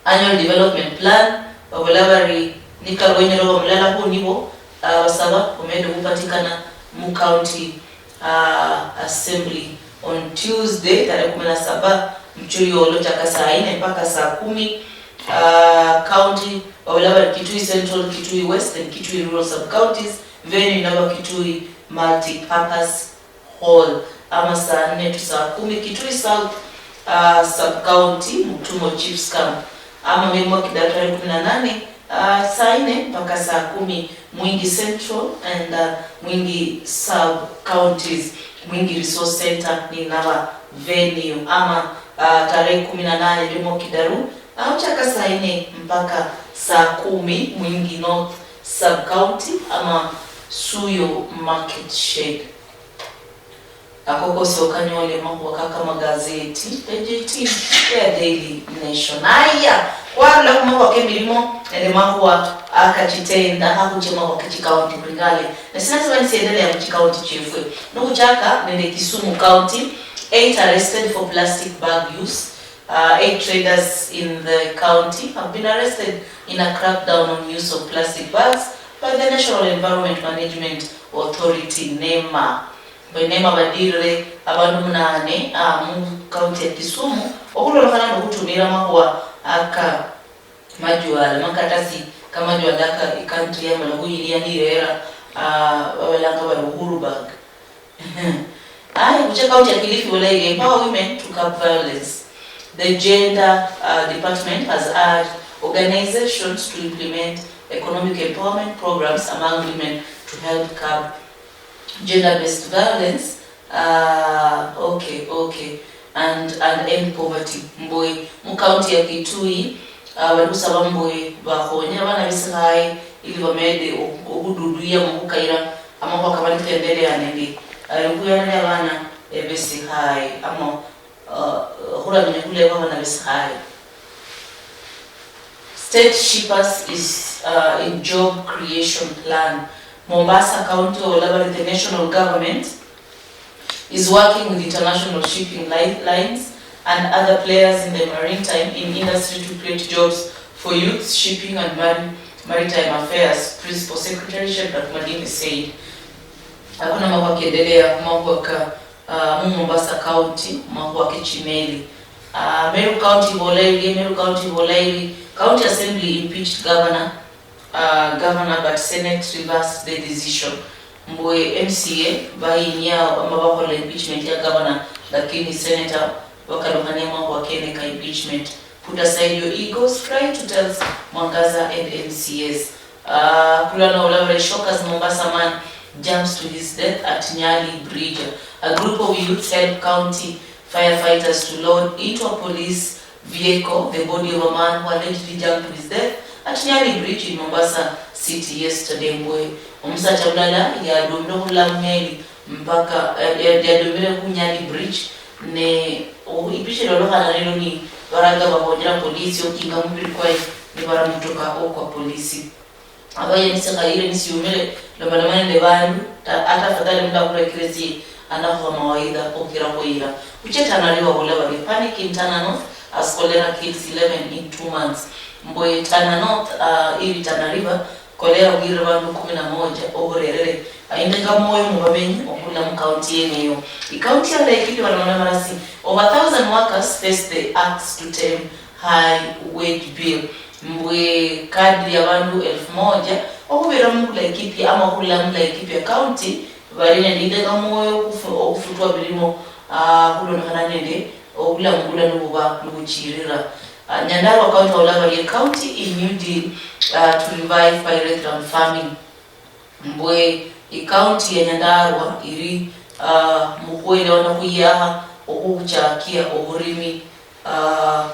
Annual development plan, babola bari nikalwenyero bamulala khunibo, ah, basaba omende khupatikana mu county, ah, assembly on Tuesday, tarehe kumi na saba, muchuli olo chaka saa nne mpaka saa kumi. Ah, county, babola bari Kitui Central, Kitui West and Kitui Rural sub counties, venue inaba Kitui multi-purpose Hall, ama saa nne to saa kumi, Kitui South, ah, Sub-County, Mutumo Chiefs Camp, ama mirimo kidaru tarehe kumi na nane, ah, saa nne mpaka saa kumi, Mwingi Central and, ah, Mwingi Sub-Counties, Mwingi Resource Center ni naba venue, ama, ah, tarehe kumi na nane mirimo kidaru, ah, huchaka saa nne mpaka saa kumi, Mwingi North Sub-County, ama Suyo Market Shed. Ako kosi okanyole makhuwa kaka magazeti, page eighteen ya Daily Nation. Aya, khwarula khumakhuwa kemirimo nende makhuwa akachitenda, akhuche makhuwa kechikaunti khulingale. Nesina siba nisiendelea muchikaunti chiefwe. Nokhuchaka nende Kisumu County, Eight arrested for plastic bag use. Uh, eight traders in the county have been arrested in a crackdown on use of plastic bags by the National Environment Management Authority, nema. Bwe nema badirire abandu munane, ah, mu county ya Kisumu okhulondokhana nokhutumira amakhuwa aka majwala, makatasi kamajwala aka icountry yamala khuyilia nirera, ah, babalanga bari Uhuru bag. Aye khuche county ya Kilifi bulayi, empower women to curb violence. The gender, uh, department has urged organizations to implement economic empowerment programs among women to help curb gender-based violence. Uh, okay, okay. And, and end poverty. Mbwe mu county ya Kitui, uh, bali khusaba mbwe bakhonye abana besikhayi ili bamede oku-, okhududuya mukhukayira amakhuwa kabali khukendelea nende, uh, ekhuyana abana besikhayi ama, uh, khuramenya khuleba abana besikhayi. State Shippers is, uh, in job creation plan. Mombasa County, olabari the national government is working with international shipping li-, lines and other players in the maritime in industry to create jobs for youth, shipping and mari-, maritime affairs, Principal Secretary Shadrack Madime said. Hakuna makhuwa kendelea khumakhuwa ka, uh, mu Mombasa County, makhuwa ke chimeli. Uh, Meru County ibola iri, Meru County ibola iri, County Assembly impeached governor, uh, governor, but Senate reversed the decision. Mbwe M C A bayinia ama bakhola impeachment ya governor, lakini senator bakalukhania makhuwa kene ka impeachment. Put aside your egos, cry to tell Mwangaza and M C As. Uh, kulana olabra shockers Mombasa man jumps to his death at Nyali Bridge. A group of youths helped county firefighters to load into a police vehicle the body of a man who allegedly jumped to his death at Nyali Bridge in Mombasa City yesterday. Mbwe omusacha mulala yadomire khurula mumeli mpaka, eh, ya-, yadomire khu Nyali Bridge, ne, oh, ipicha ilolokhana lelo ni baraga bakhonyera polisi okinga mubiri kwaye nibara mutoka okwa polisi. Abaye nisikhaire nisiumire, lomaloma nende bandu, ta-, ata afadhali mundu akhulekere sie anakhuha mawaidha okhukira khuyira. Khuche Tana River, babola bari panic in Tana North as cholera kills eleven in two months. Mbwe Tana North, ah, iri Tana River, cholera bwirire bandu kumi na moja oburerere, ah, indeka mwoyo mubamenyi okhurula mu county yeneyo. Icounty ya Laikipia, balomaloma bari over thousand workers face the axe to tame high wage bill. Mbwe kadri ya bandu elfu moja okhubera mu Laikipia ama okhurula mu Laikipia County bali nende indeka mwoyo okhufu-, okhufutwa birimo, ah, khulondokhana nende obulambula nibuba nibuchirira. Ah, Nyandarua County, babola bari a county in New Deal, ah, to revive pyrethrum farming. Mbwe icounty ya Nyandarua iri, ah, mukhwelewana khuyakha okhuchakia oburimi, ah,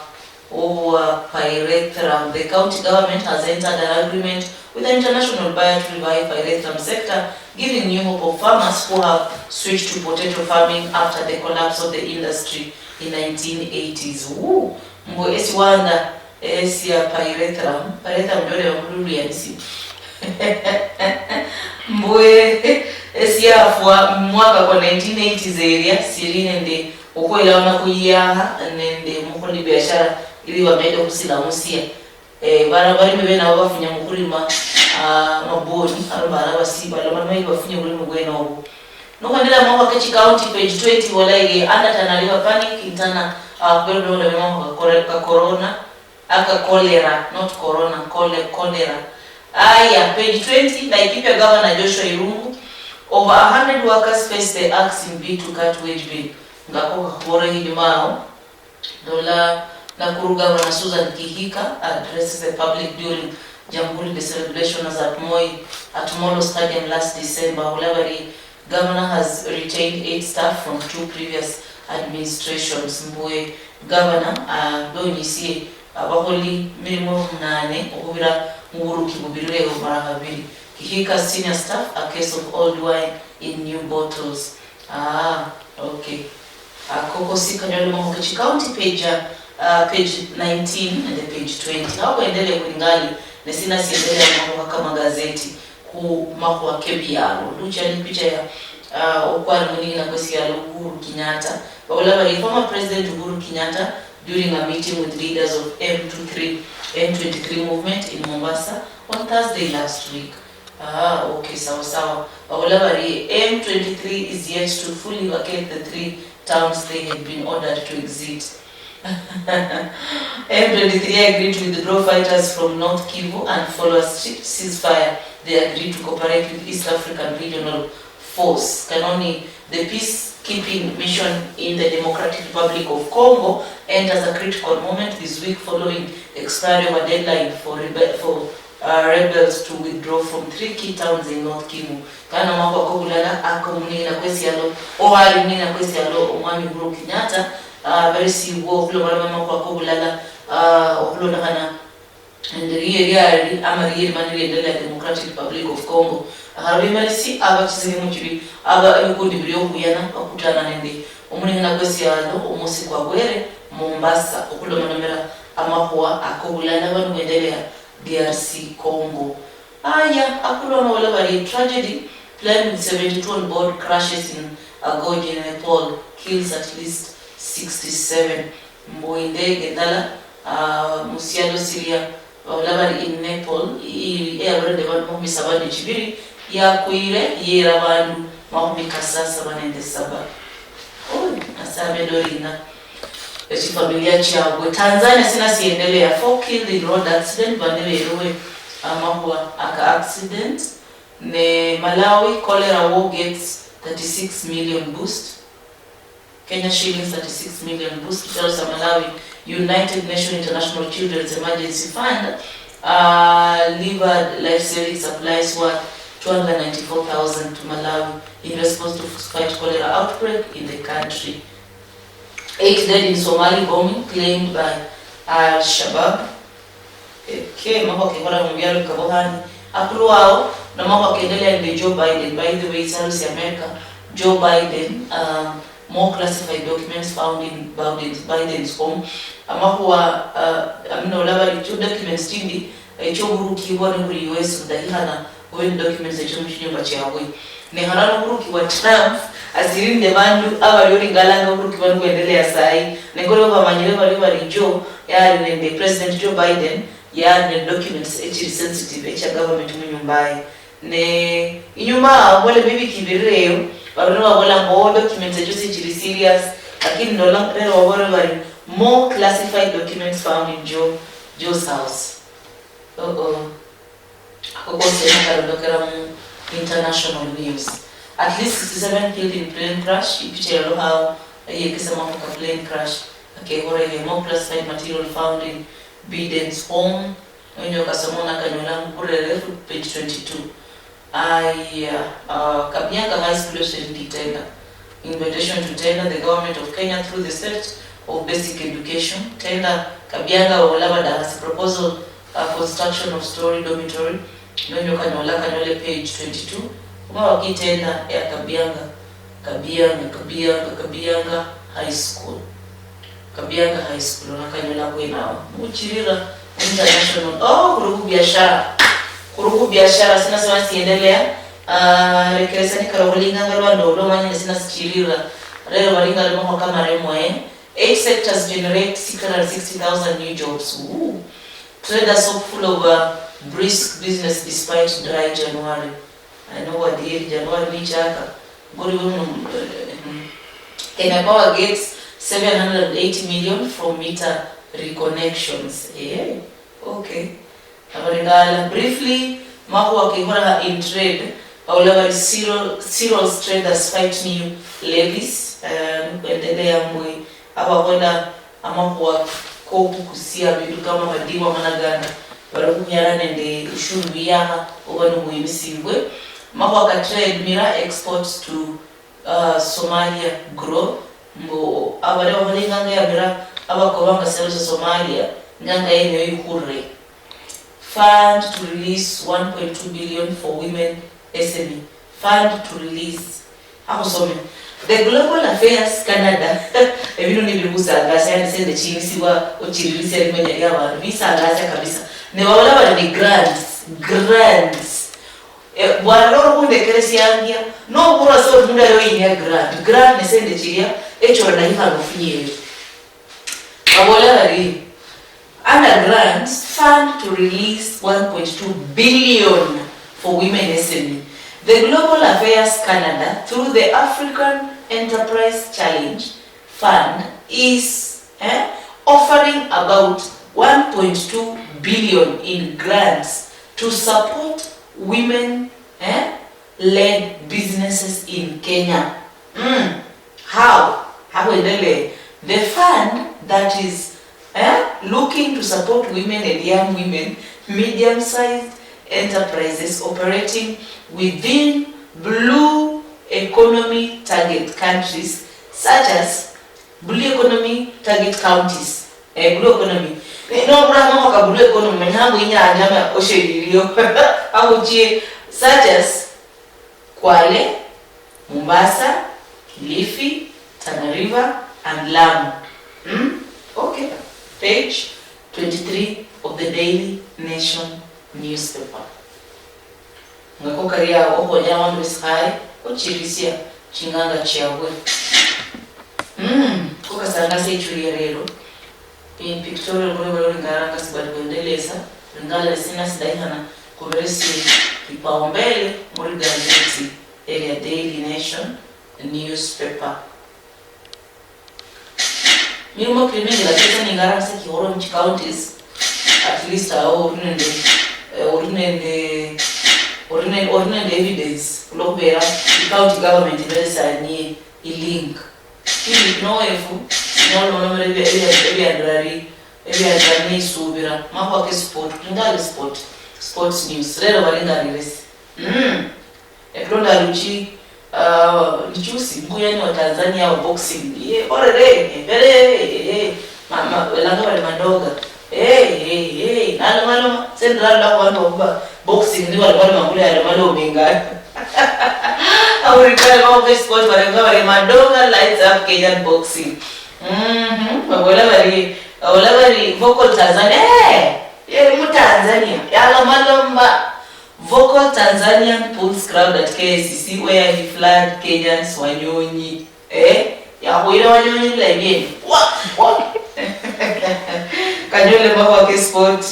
obwa pyrethrum. The county government has entered an agreement with an international buyer to revive pyrethrum sector, giving new hope of farmers who have switched to potato farming after the collapse of the industry in nineteen eighties. Woo! Mbwe esiwanda esia pyrethrum, pyrethrum ndio leo mlulu ya nisi. Mbwe esiafwa mwaka kwa nineteen eighties eria, siri nende okhwelewana khuyakha nende mukholi biashara ili bamede khusilamusia. Eh, bana balimi bene abo bafunya mukhulima, ah, maboni, alo bana basi, baloma nabo bafunye bulimi bwene obo. Nokhandira mwaka ke chicounty, page twenty, bola iri under Tana River panic in Tana, ah, khubera bulwale bwa mwaka ka cholera, aka cholera, not corona, chole-, cholera. Aya, page twenty, Laikipia Governor Joshua Irungu, over a hundred workers face the axe in bid to cut wage bill. Ngako kakhore inyuma ao. Lola Nakuru Governor Susan Kihika addresses the public during Jamhuri Day celebration as at Moi at Molo Stadium last December. Olabari, Governor has retained eight staff from two previous administrations. Mbwe Governor adonyisie abakholi mirimo munane okhubira muburuki bubirire mara khabiri. Kihika senior staff a case of old wine in new bottles. Ah, okay. Ako kosi kanyole Mahuka County page, uh, page nineteen and the page twenty. Hako endele kulingali, nesina siendele Mahuka kama gazeti ku Mahuka kebialo. Lucha ni picha ya Uh, okwali munina kwesialo Uhuru Kenyatta. Babola bari former President Uhuru Kenyatta during a meeting with leaders of M twenty-three, M twenty-three movement in Mombasa on Thursday last week. Ah, okay, sawa sawa. Babola bari M twenty-three is yet to fully vacate the three towns they had been ordered to exit. M twenty-three agreed to withdraw fighters from North Kivu and follow a strict ceasefire. They agreed to cooperate with East African Regional Force. Kanoni, the peacekeeping mission in the Democratic Republic of Congo enters a critical moment this week following expiry of a deadline for rebe- for uh, rebels to withdraw from three key towns in North Kivu. Kana mwako ako bulala ako munina kwesialo, owali munina kwesialo, omwami Uhuru Kenyatta, uh, beresibwa okhulomalomamakho ako bulala, uh, okhulondokhana nende liye lyali ama liye limani liendelea Democratic Republic of Congo. Akhara bimalisi abakisini muchibi aba ebikundi bili okhuyana bakutana nende omunina kwesialo omusi kwa Bwere Mombasa okhulomalomera amakhuwa ako bulala bano bwendelea D R C Congo. Aya, akulwa mabola bari tragedy, plane with seventy-two on board crashes in Agoji in Nepal, kills at least sixty-seven. Mbu indege ndala, ah, musialo silia, babola bari in Nepal, i- eyabarende bandu makhumi saba nechibiri, yakwire, yera bandu makhumi kasasaba nende saba. Oi, Nyasaye amedoringa echifamilia chiabwe. Tanzania sina siendelea. Four killed in road accident, bane beruwe amakhuwa aka accident. Ne Malawi, cholera war gets thirty-six million boost. Kenya shillings thirty-six million boost to shelter Malawi. United Nations International Children's Emergency Fund uh, delivered life-saving supplies worth two hundred ninety-four thousand to Malawi in response to fight cholera outbreak in the country. Eight dead in Somali bombing claimed by Al-Shabaab. Ke makhuwa kekhola mubialo bikabohani. Akulu ao namakhuwa kendelea nende Joe Biden. By the way, it's America. Joe Biden, um, more classified documents found in Biden's, Biden's home. Amakhuwa uh, aminola bali two documents tindi echoburukibwa nibuli U S budahikhana obe ni documents echo muchinyumba chiabwe. Ne halala oburukibwa Trump asiri nende bandu abali olingalanga oburukibwa nibwendelea sayi. Nekole bamanyire bali bali Joe yali nende President Joe Biden yali nende documents echiri sensitive echa government munyumba aye. Ne inyuma awo bole bibiki birire eyo, baruno babola mbo documents echo sichiri serious, lakini ndola rero babore bari more classified documents found in Joe, Joe's house. Uh-oh. Ako kosi ena karondokera mu international news. At least sixty-seven killed in plane crash. Ipicha yalohawo eyekesa mambo ka plane crash. Akehorere more classified material found in Biden's home. Nonyoka somo nakanyola mukurere page twenty-two. Aya, uh, Kabianga High School student tender. Invitation to tender the government of Kenya through the State of Basic Education. Tender Kabianga Olabada has proposal a construction of story dormitory. Nonyo kanyola kanyole page twenty-two. Kuma wakitenda ya Kabianga, Kabianga, Kabianga, Kabianga High School. Kabianga High School, nakanyola kwena awo. Muchirira international. Oh, kuri ku biashara. Kuri ku biashara, sina sina siendelea. Ah, rekeresa ni karo kulinganga lwa ndo, ndo manyine sina sichirira. Rero balinga limo kwa kama remo, eh. Eight sectors generate six hundred sixty thousand new jobs. Ooh. Traders hopeful of a brisk business despite dry January. I know what year January nichaka. Ngori bono, eh, Kenya Power gets seven hundred eighty million for meter reconnections. Eh, okay. Abaringala, briefly, makhuwa kekhola in trade, baula bali cereal, cereals traders fight new levies, eh, nikuendelea mbwe abakhola amakhuwa kobukusia bindu kama madiwa managanda bali khunyala nende ushuru biyakha oba nobwimisiibwe. Amakhuwa ka trade, miraa exports to uh, Somalia grow, mbu abali bakhola inganga ya miraa abakobanga selo sya Somalia, inganga yeneyo ikhurre. Fund to release one point two billion for women S M E. Fund to release. Akhusome. The Global Affairs Canada, ebindu nibiri khusangasia, yani sende chinisibwa ochiririsia limenya lia bandu, bisangasia kabisa. Ne babola bali ni grants, grants. Eh, bwalala okhundekeresiangia, nobura sa ori mundu ayo inia grant. Grant ne sente chilia, echo nayikhana ofunyire. Babola bari, under grants fund to release one point two billion for women S M E. The Global Affairs Canada, through the African Enterprise Challenge Fund, is, eh, offering about one point two billion in grants to support women, eh, led businesses in Kenya. Mm. How? How will they? The fund that is, eh, looking to support women and young women, medium-sized enterprises operating within blue economy target countries, such as blue economy target counties. Eh, blue economy. Eh, no, kuna mama ka blue economy, manya mbu inyanja ma ocean iliyo. Auchie, such as Kwale, Mombasa, Kilifi, Tana River, and Lamu. Hmm? Okay. Page twenty-three of the Daily Nation newspaper. Ngako kali awo okhonya abandu besikhaye khuchirisia chinganga chiabwe. Mm, kokasangasia ichuli ya lero. In pictorial, mulibole olinga aranga sibali bwendelesa, lingala lisina sidaikhana, khuberesie kipaumbele muri gazeti elia Daily Nation newspaper. Milimo kili mingi, lakini sa ningaranga sa kikholo mu chi counties, at least awo ori nende, eh, ori nende, ori ne-, ori nende evidence, khulwokhubera i county government iberesanie i link. Philip nowefu, nolomalomera ebia-, ebia-, ebiandira bi-, ebiandira nisubira, makhuwa ke sport, ningali sport, sports news, lero bali ngaliresi. Mm. Ekulonda luchi, ah, ni juzi, mkuyani wa Tanzania wa boxing. Ye, orere, ebere, eh, eh, ma-, ma-, balanga bali madoga. Eh, eh, eh, nalomaloma, se ndiralola khu bandu bakuba boxing, ni balomaloma kule yalomaloma ingani. Aurikale ba best sport, balanga bali madoga lights up Kenyan boxing. Mhm, babola bali, babola bali vocal Tanzania. Eh, ye, mu Tanzania, yalomaloma. Vocal Tanzanian pulls crowd at K I C C where he flagged Kenyans Wanyonyi. Eh? Yakhoyera Wanyonyi bulayi bwene. Wa! Wa! Kanyole makhuwa ke sport.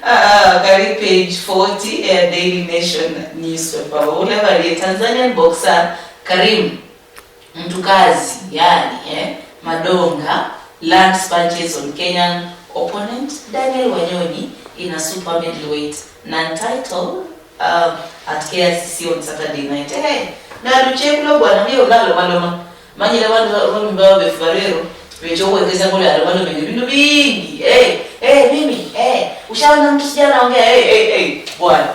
Ah, kali page forty ya Daily Nation newspaper. Babola bari Tanzanian boxer Karim Mtukazi, yani, eh, Madonga, lands punches on Kenyan opponent Daniel Wanyonyi in a super middleweight non-title, uh, at K I C C on Saturday night. Eh, naluchekula bwana, mye unalomaloma. Manyire bandu ba-, bami baba befu barero, becha okhwekesa ngoli alomaloma ebindu bingi. Eh, eh, mimi, eh, ushaona mtu sijana ongea, eh, eh, eh, bwana.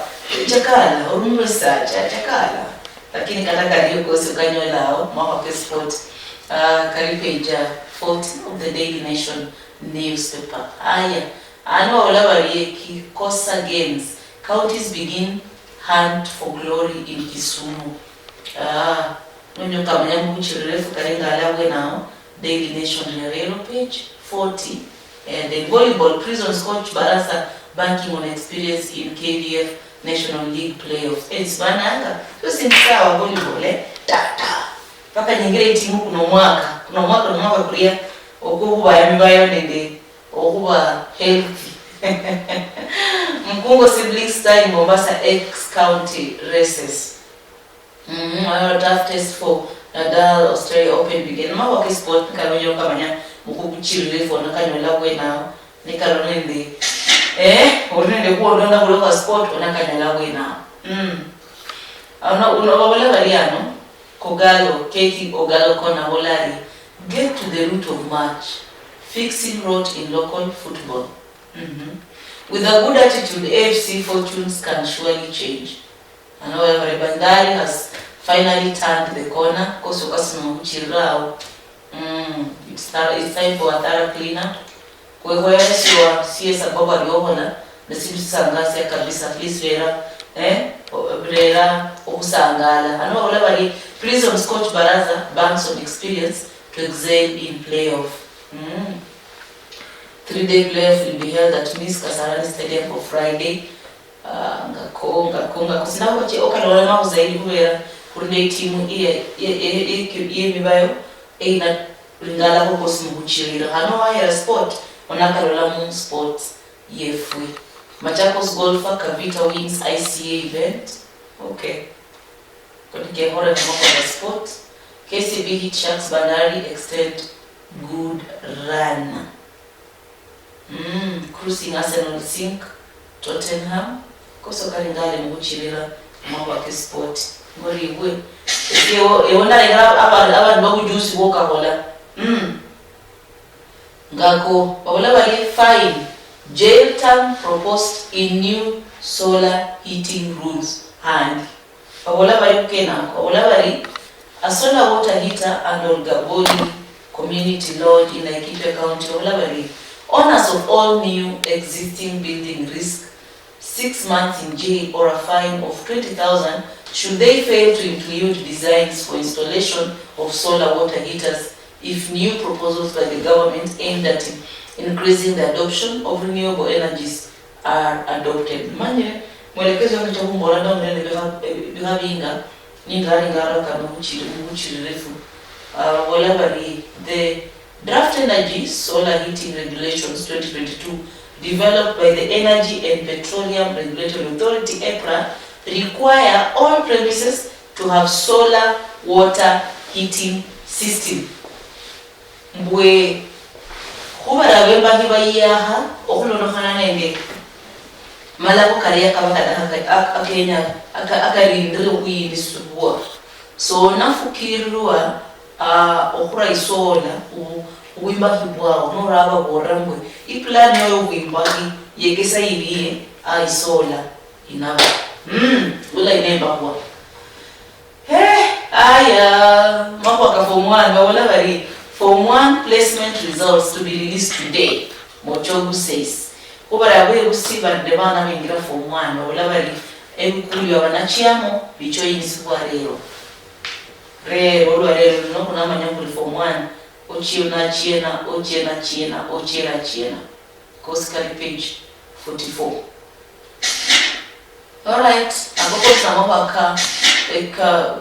Chakala, urumwe sa, cha-, chakala. Lakini kata kario kosi okanyola ao, mwaka ke sport, ah, kali page forty of the Daily Nation newspaper. Aya, ano babola bari Kikosa Games, counties begin hunt for glory in Kisumu. Ah, nonyo kamanya mubuchirirefu kali ngala bwenao, Daily Nation ya lero, page forty. And then volleyball, Prisons coach Barasa banking on experience in K D F National League playoffs. Eh, sibananga, so sindisawa volleyball, eh? Ta, ta. Paka nyingire itimu kuno mwaka, kuno mwaka, kuno mwaka kulia, okwo khuba emibayo nende okhuba healthy. Mkungo Siblings tie Mombasa X County races. Mm, a tough test for Nadal, Australia Open began. Makhuwa ke sport, nikamenyero kamanya mukukuchirire fona kanyola bwenao. Nikalo nende, eh, ori nende kuondola khulokha sport, ona kanyola bwenao. Mm. Ano, uno, babola bari ano, Kogalo, Kethi Ogalo Kona Bolari, get to the root of match, fixing rot in local football. Mm-hmm. With a good attitude, A F C fortunes can surely change. Ano webare Bandari has finally turned the corner, kosi okasima khuchirira awo. Mm, it's thor-, it's time for a thorough clean up. Khwekhweyeshiwa C S Agogo aliohola, nesindu sisangasia kabisa, please rera, eh, o-, rera okhusangala. Ano babola bari, Prisons coach Baraza banks on experience to excel in playoff. Mm. Three-day playoff will be held at Miss Kasarani Stadium for Friday, Ah, ngako, ngako, ngako. Sinakhubache okalola makhu zaidi khubera khuli ne itimu iye, iye, iye, iye, iye mibayo eina lingala kokosi mubuchirira. Hano wahera sport, onakalola mu sports yefwe. Machakos Golfer Kavita wins I C A event. Okay. Kotikehore kama kwa sport. K C B hit Sharks Bandari extend good run. Mm, cruising Arsenal sink Tottenham. Koso kali ngale mubuchirira mwa kwa sport. Ngori ibwe. Ewo, ewo ndalekera abantu, abantu babujusi bokahola. Mm. Ngako, babola bari fine. Jail term proposed in new solar heating rules. Handi. Babola bari kukena ako. Babola bari, a solar water heater and Olgaboni community lodge in Laikipia County. Babola bari, owners of all new existing building risk six months in jail or a fine of twenty thousand should they fail to include designs for installation of solar water heaters if new proposals by the government aimed at increasing the adoption of renewable energies are adopted. Manye, mwelekezi wange chokumbola ndo mnene bikha, bikha binga, nindali ngara kano buchiri, buchirirefu. Ah, babola bari, the Draft Energy Solar Heating Regulations twenty twenty-two, developed by the Energy and Petroleum Regulatory Authority, EPRA, require all premises to have solar water heating system. Mbwe khubera bembahi bayiyaha okhulondokhana nende malako kalia kaba kadakha ka-, ak-, akenya, aka-, akarindire okhuyindisibwa. So, nafukirirwa, ah, okhura isola khu-, khubwimbahi bwao, nora ababorera mbwe ipulani yoyo obwimbahi yekesa iliye, ah, isola inaba. Mm, ula inembahwa. He, aya, makhuwa ka form one, babola bari, form one placement results to be released today, Mochogu says. Khubara abebusi bandi bana bengira form one, babola bari, ebikulu bya banachiamo bichoinisibwa lero. Lero, olwa lero luno khunamanya khuli form one, ochiena, chiena, ochiena, chiena, ochiera, chiena. Kosi kali page forty-four. Alright, ako kosi namakhuwa ka, eka,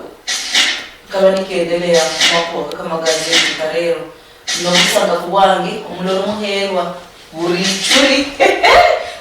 kaba nikendelea khumakhuwa ka kamagazeti karero. Nobusangafu bwange, omuloli muherwa, buri ichuri.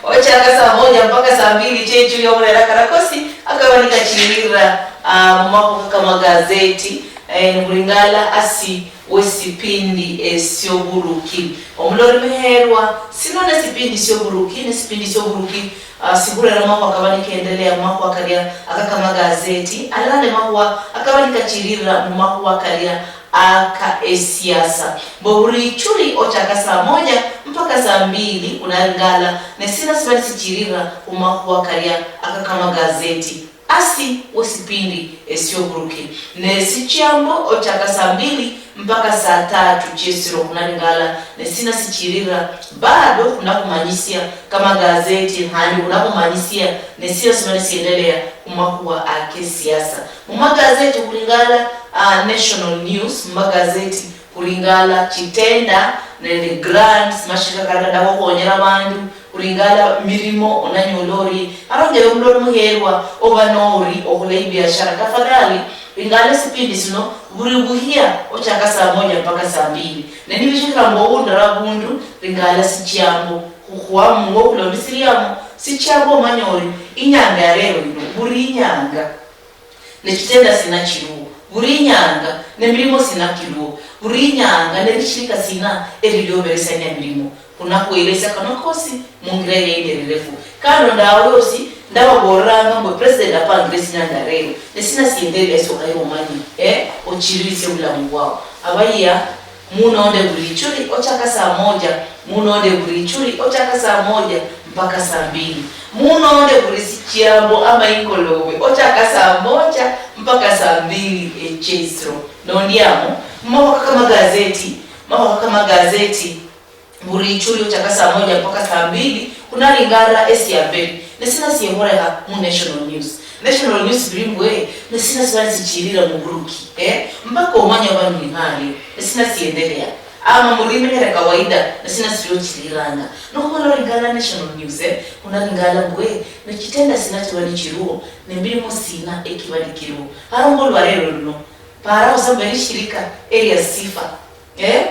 Ochaka saa moja mpaka saa mbili chechuri omurera karakosi, akaba nikachirira, ah, mumakhuwa ka kamagazeti, eh, nibulingala asi wesipindi esioburuki. Omulori muherwa, sino nesipindi sioburuki, nesipindi sioburuki, ah, sikhurera makhuwa kaba nikendelea mumakhuwa kalia aka kamagazeti, alala nemakhuwa akaba nikachirira mumakhuwa kalia aka esiasa. Mbo buri ichuri ochaka saa moja mpaka saa mbili kunalingala, nesina siba nisichirira mumakhuwa kalia aka kamagazeti. Asi wesipindi esioburuki. Ne sichiambo ochaka saa mbili mpaka saa tatu chiesiro khunalingala, ne sina sichirira bado khunakhumanyisia kamagazeti, khandi khunakhumanyisia ne sina siba nisiendelea khumakhuwa akesiasa. Mumagazeti khulingala, ah, National News, mumagazeti khulingala chitenda nende grants, mashirika karala dakhukhonyera abandu, khulingala mirimo onanyola ori, arongere omundu oli muherwa oba nori okhola ibiashara, tafadhali lingala esipindi sino buri buhia ochaka saa moja mpaka saa mbili. Ne nibishikhira mbu owundi ali abundu, lingala sichiambo, khukhuamu ngokhulondi siriamo, sichiambo omanya ori inyanga ya lero yino, buri inyanga. Nechitenda sina chiliwo buri inyanga, nemirimo sina kiliwo buri inyanga, nerishirika sina erilioberesia mirimo. Khunakhwelesia kano kosi mungira eyendererefu. Kando ndawe osi, ndababolanga mbwe President apangire sinyanga rero, nesina sienderesia sokayo omanye, eh, ochiririsie obulamu bwao. Abayia, munonde buri ichuri ochaka saa moja, munonde buri ichuri ochaka saa moja mpaka saa mbili. Munonde buri sichiambo ama ingolobe ochaka saa moja mpaka saa mbili echesiro. Nondiamo, mumakhuwa kamagazeti, makhuwa kamagazeti, buri ichuri ochaka saa moja mpaka saa mbili, khunalingara esiamberi. Nesina siekhorekha mu National News. National News biri mbwe, nesina siba nisichirira muburuki, eh? Mpaka omanya oba ning'ario, nesina siendelea. Ama murimenyere kawaida, na sina sio chiliranga. Nokubola Lingala National News, eh, kuna Lingala mbwe, ne chitenda sina chiba ni chiruo, ne mbirimo sina ekiba ni kiruo. Haro mbo lwarero luno, para usamba eri shirika eria Sifa. Eh?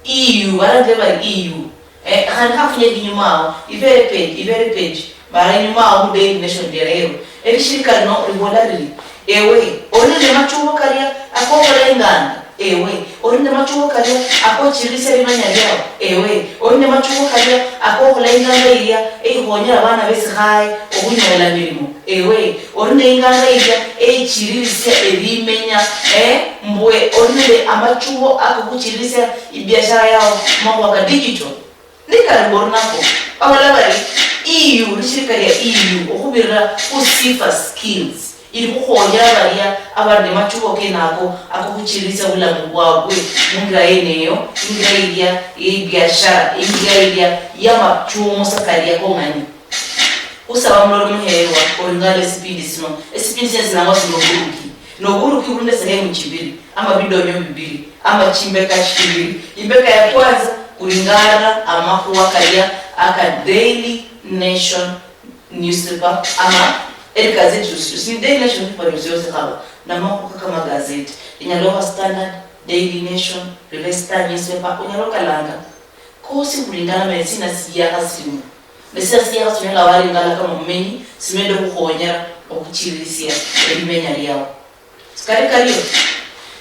E U, barande bari E U. Eh, khandi khafunye kinyuma awo. Ibere page, ibere page. Bara inyuma awo mu Daily Nation ya lero. Eri shirika lino ribola riri, ewe, ori nende machubo karia akokhola inganga. Ewe, ori nende machubo karia akochirisia limenya liao. Ewe, ori nende machubo karia akokhola inganga iria eikhonyera abana besikhaye okhunyola mirimo. Ewe, ori nende inganga iria eichiririsia ebimenya. Eh, mbwe ori nende amachubo akokhuchiririsia ibiashara yao makhuwa ka digital. Nikali mborinako, babola bari, E U, lishirika lia E U, okhubirira khu Sifa Skills, ili khukhonyera baria abali ne machubo kenako akokhuchirisia bulamu bwabwe mungira yeneyo, ingira ilia ye biashara, ingira ilia ya machumo sakalia kong'ani. Usaba mulori muheerwa, oringala esipindi sino. Esipindi sino silangwa sino oburuki. Noburuki buli nende sehemu chibiri, ama bidonyo bibiri, ama chimbeka chibiri. Imbeka ya kwanza, kulingana amakhuwa kalia aka Daily Nation newspaper, ama eligazeti yosi yosi. Daily Nation newspaper yosi yosi khaba namakhuwa kama gazeti. Inyala oba Standard, Daily Nation, River Star newspaper, unyala okalanga. Kosi kulingana nende sina siakha silimo. Ne sina siakha sinyola walingala kama mumenyi, simende okhukhonyera okhuchirisia elimenya liao. Sikali kario?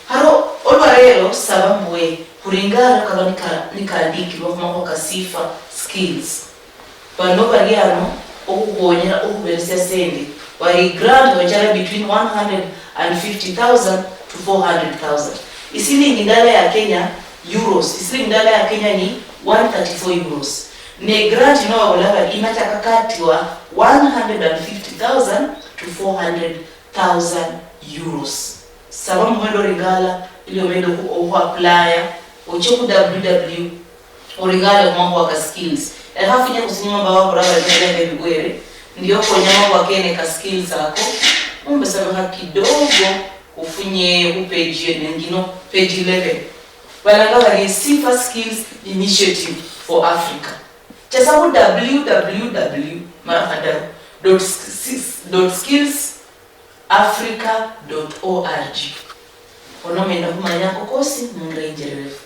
Haro olwa lero saba mbwe khulingana kaba nika-, nikandikibwa khumakhuwa ka Sifa Skills. Bano bali ano okhukhonyera okhuberesia sende. Bali grant bachara between one hundred and fifty thousand to four hundred thousand. Isilingi ndala ya Kenya, euros. Isilingi ndala ya Kenya ni one thirty-four euros. Ne grant ino babola bari inachaka katiwa one hundred and fifty thousand to four hundred thousand euros. Saba muhendo Lingala ili omende okhu-, okhuapply, oche khu W W W Lingala khumakhuwa ka skills. Lekha finye khusinyuma mba babola bari nalebe bibwere, ndio konya makhuwa kene ka skills ako. Umbe sabikha kidogo, ufunye khu page yene ngino, page eleven. Balanga bari Sifa Skills Initiative for Africa. Chesa khu W W W mara khadaru dot skills africa dot org. Onomenda khumanya ako kosi mungira injererefu.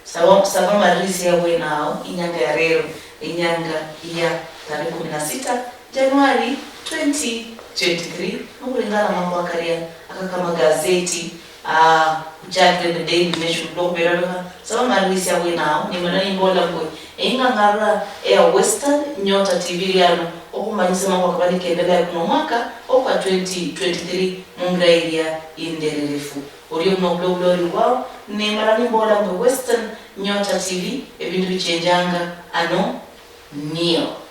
Saba, saba malirisia abwene ao inyanga ya lero, inyanga ya tarehe kumi na sita Januari twenty twenty-three, nokhulingana na makhuwa karia aka kamagazeti, ah, khuchakire the Daily Nation, khulwa khubera lukha, saba malirisia abwene ao, nimala nimbola mbwe, eing'ang'arira eya Western Nyota T V iri ano okhumanyisia makhuwa kaba nikendelea kuno omwaka okwa twenty twenty-three mungira iria indererefu. Orio muno obulo bulori bwao, nemala nimbola mbwe Western Nyota T V, ebindu bichenjanga ano nio.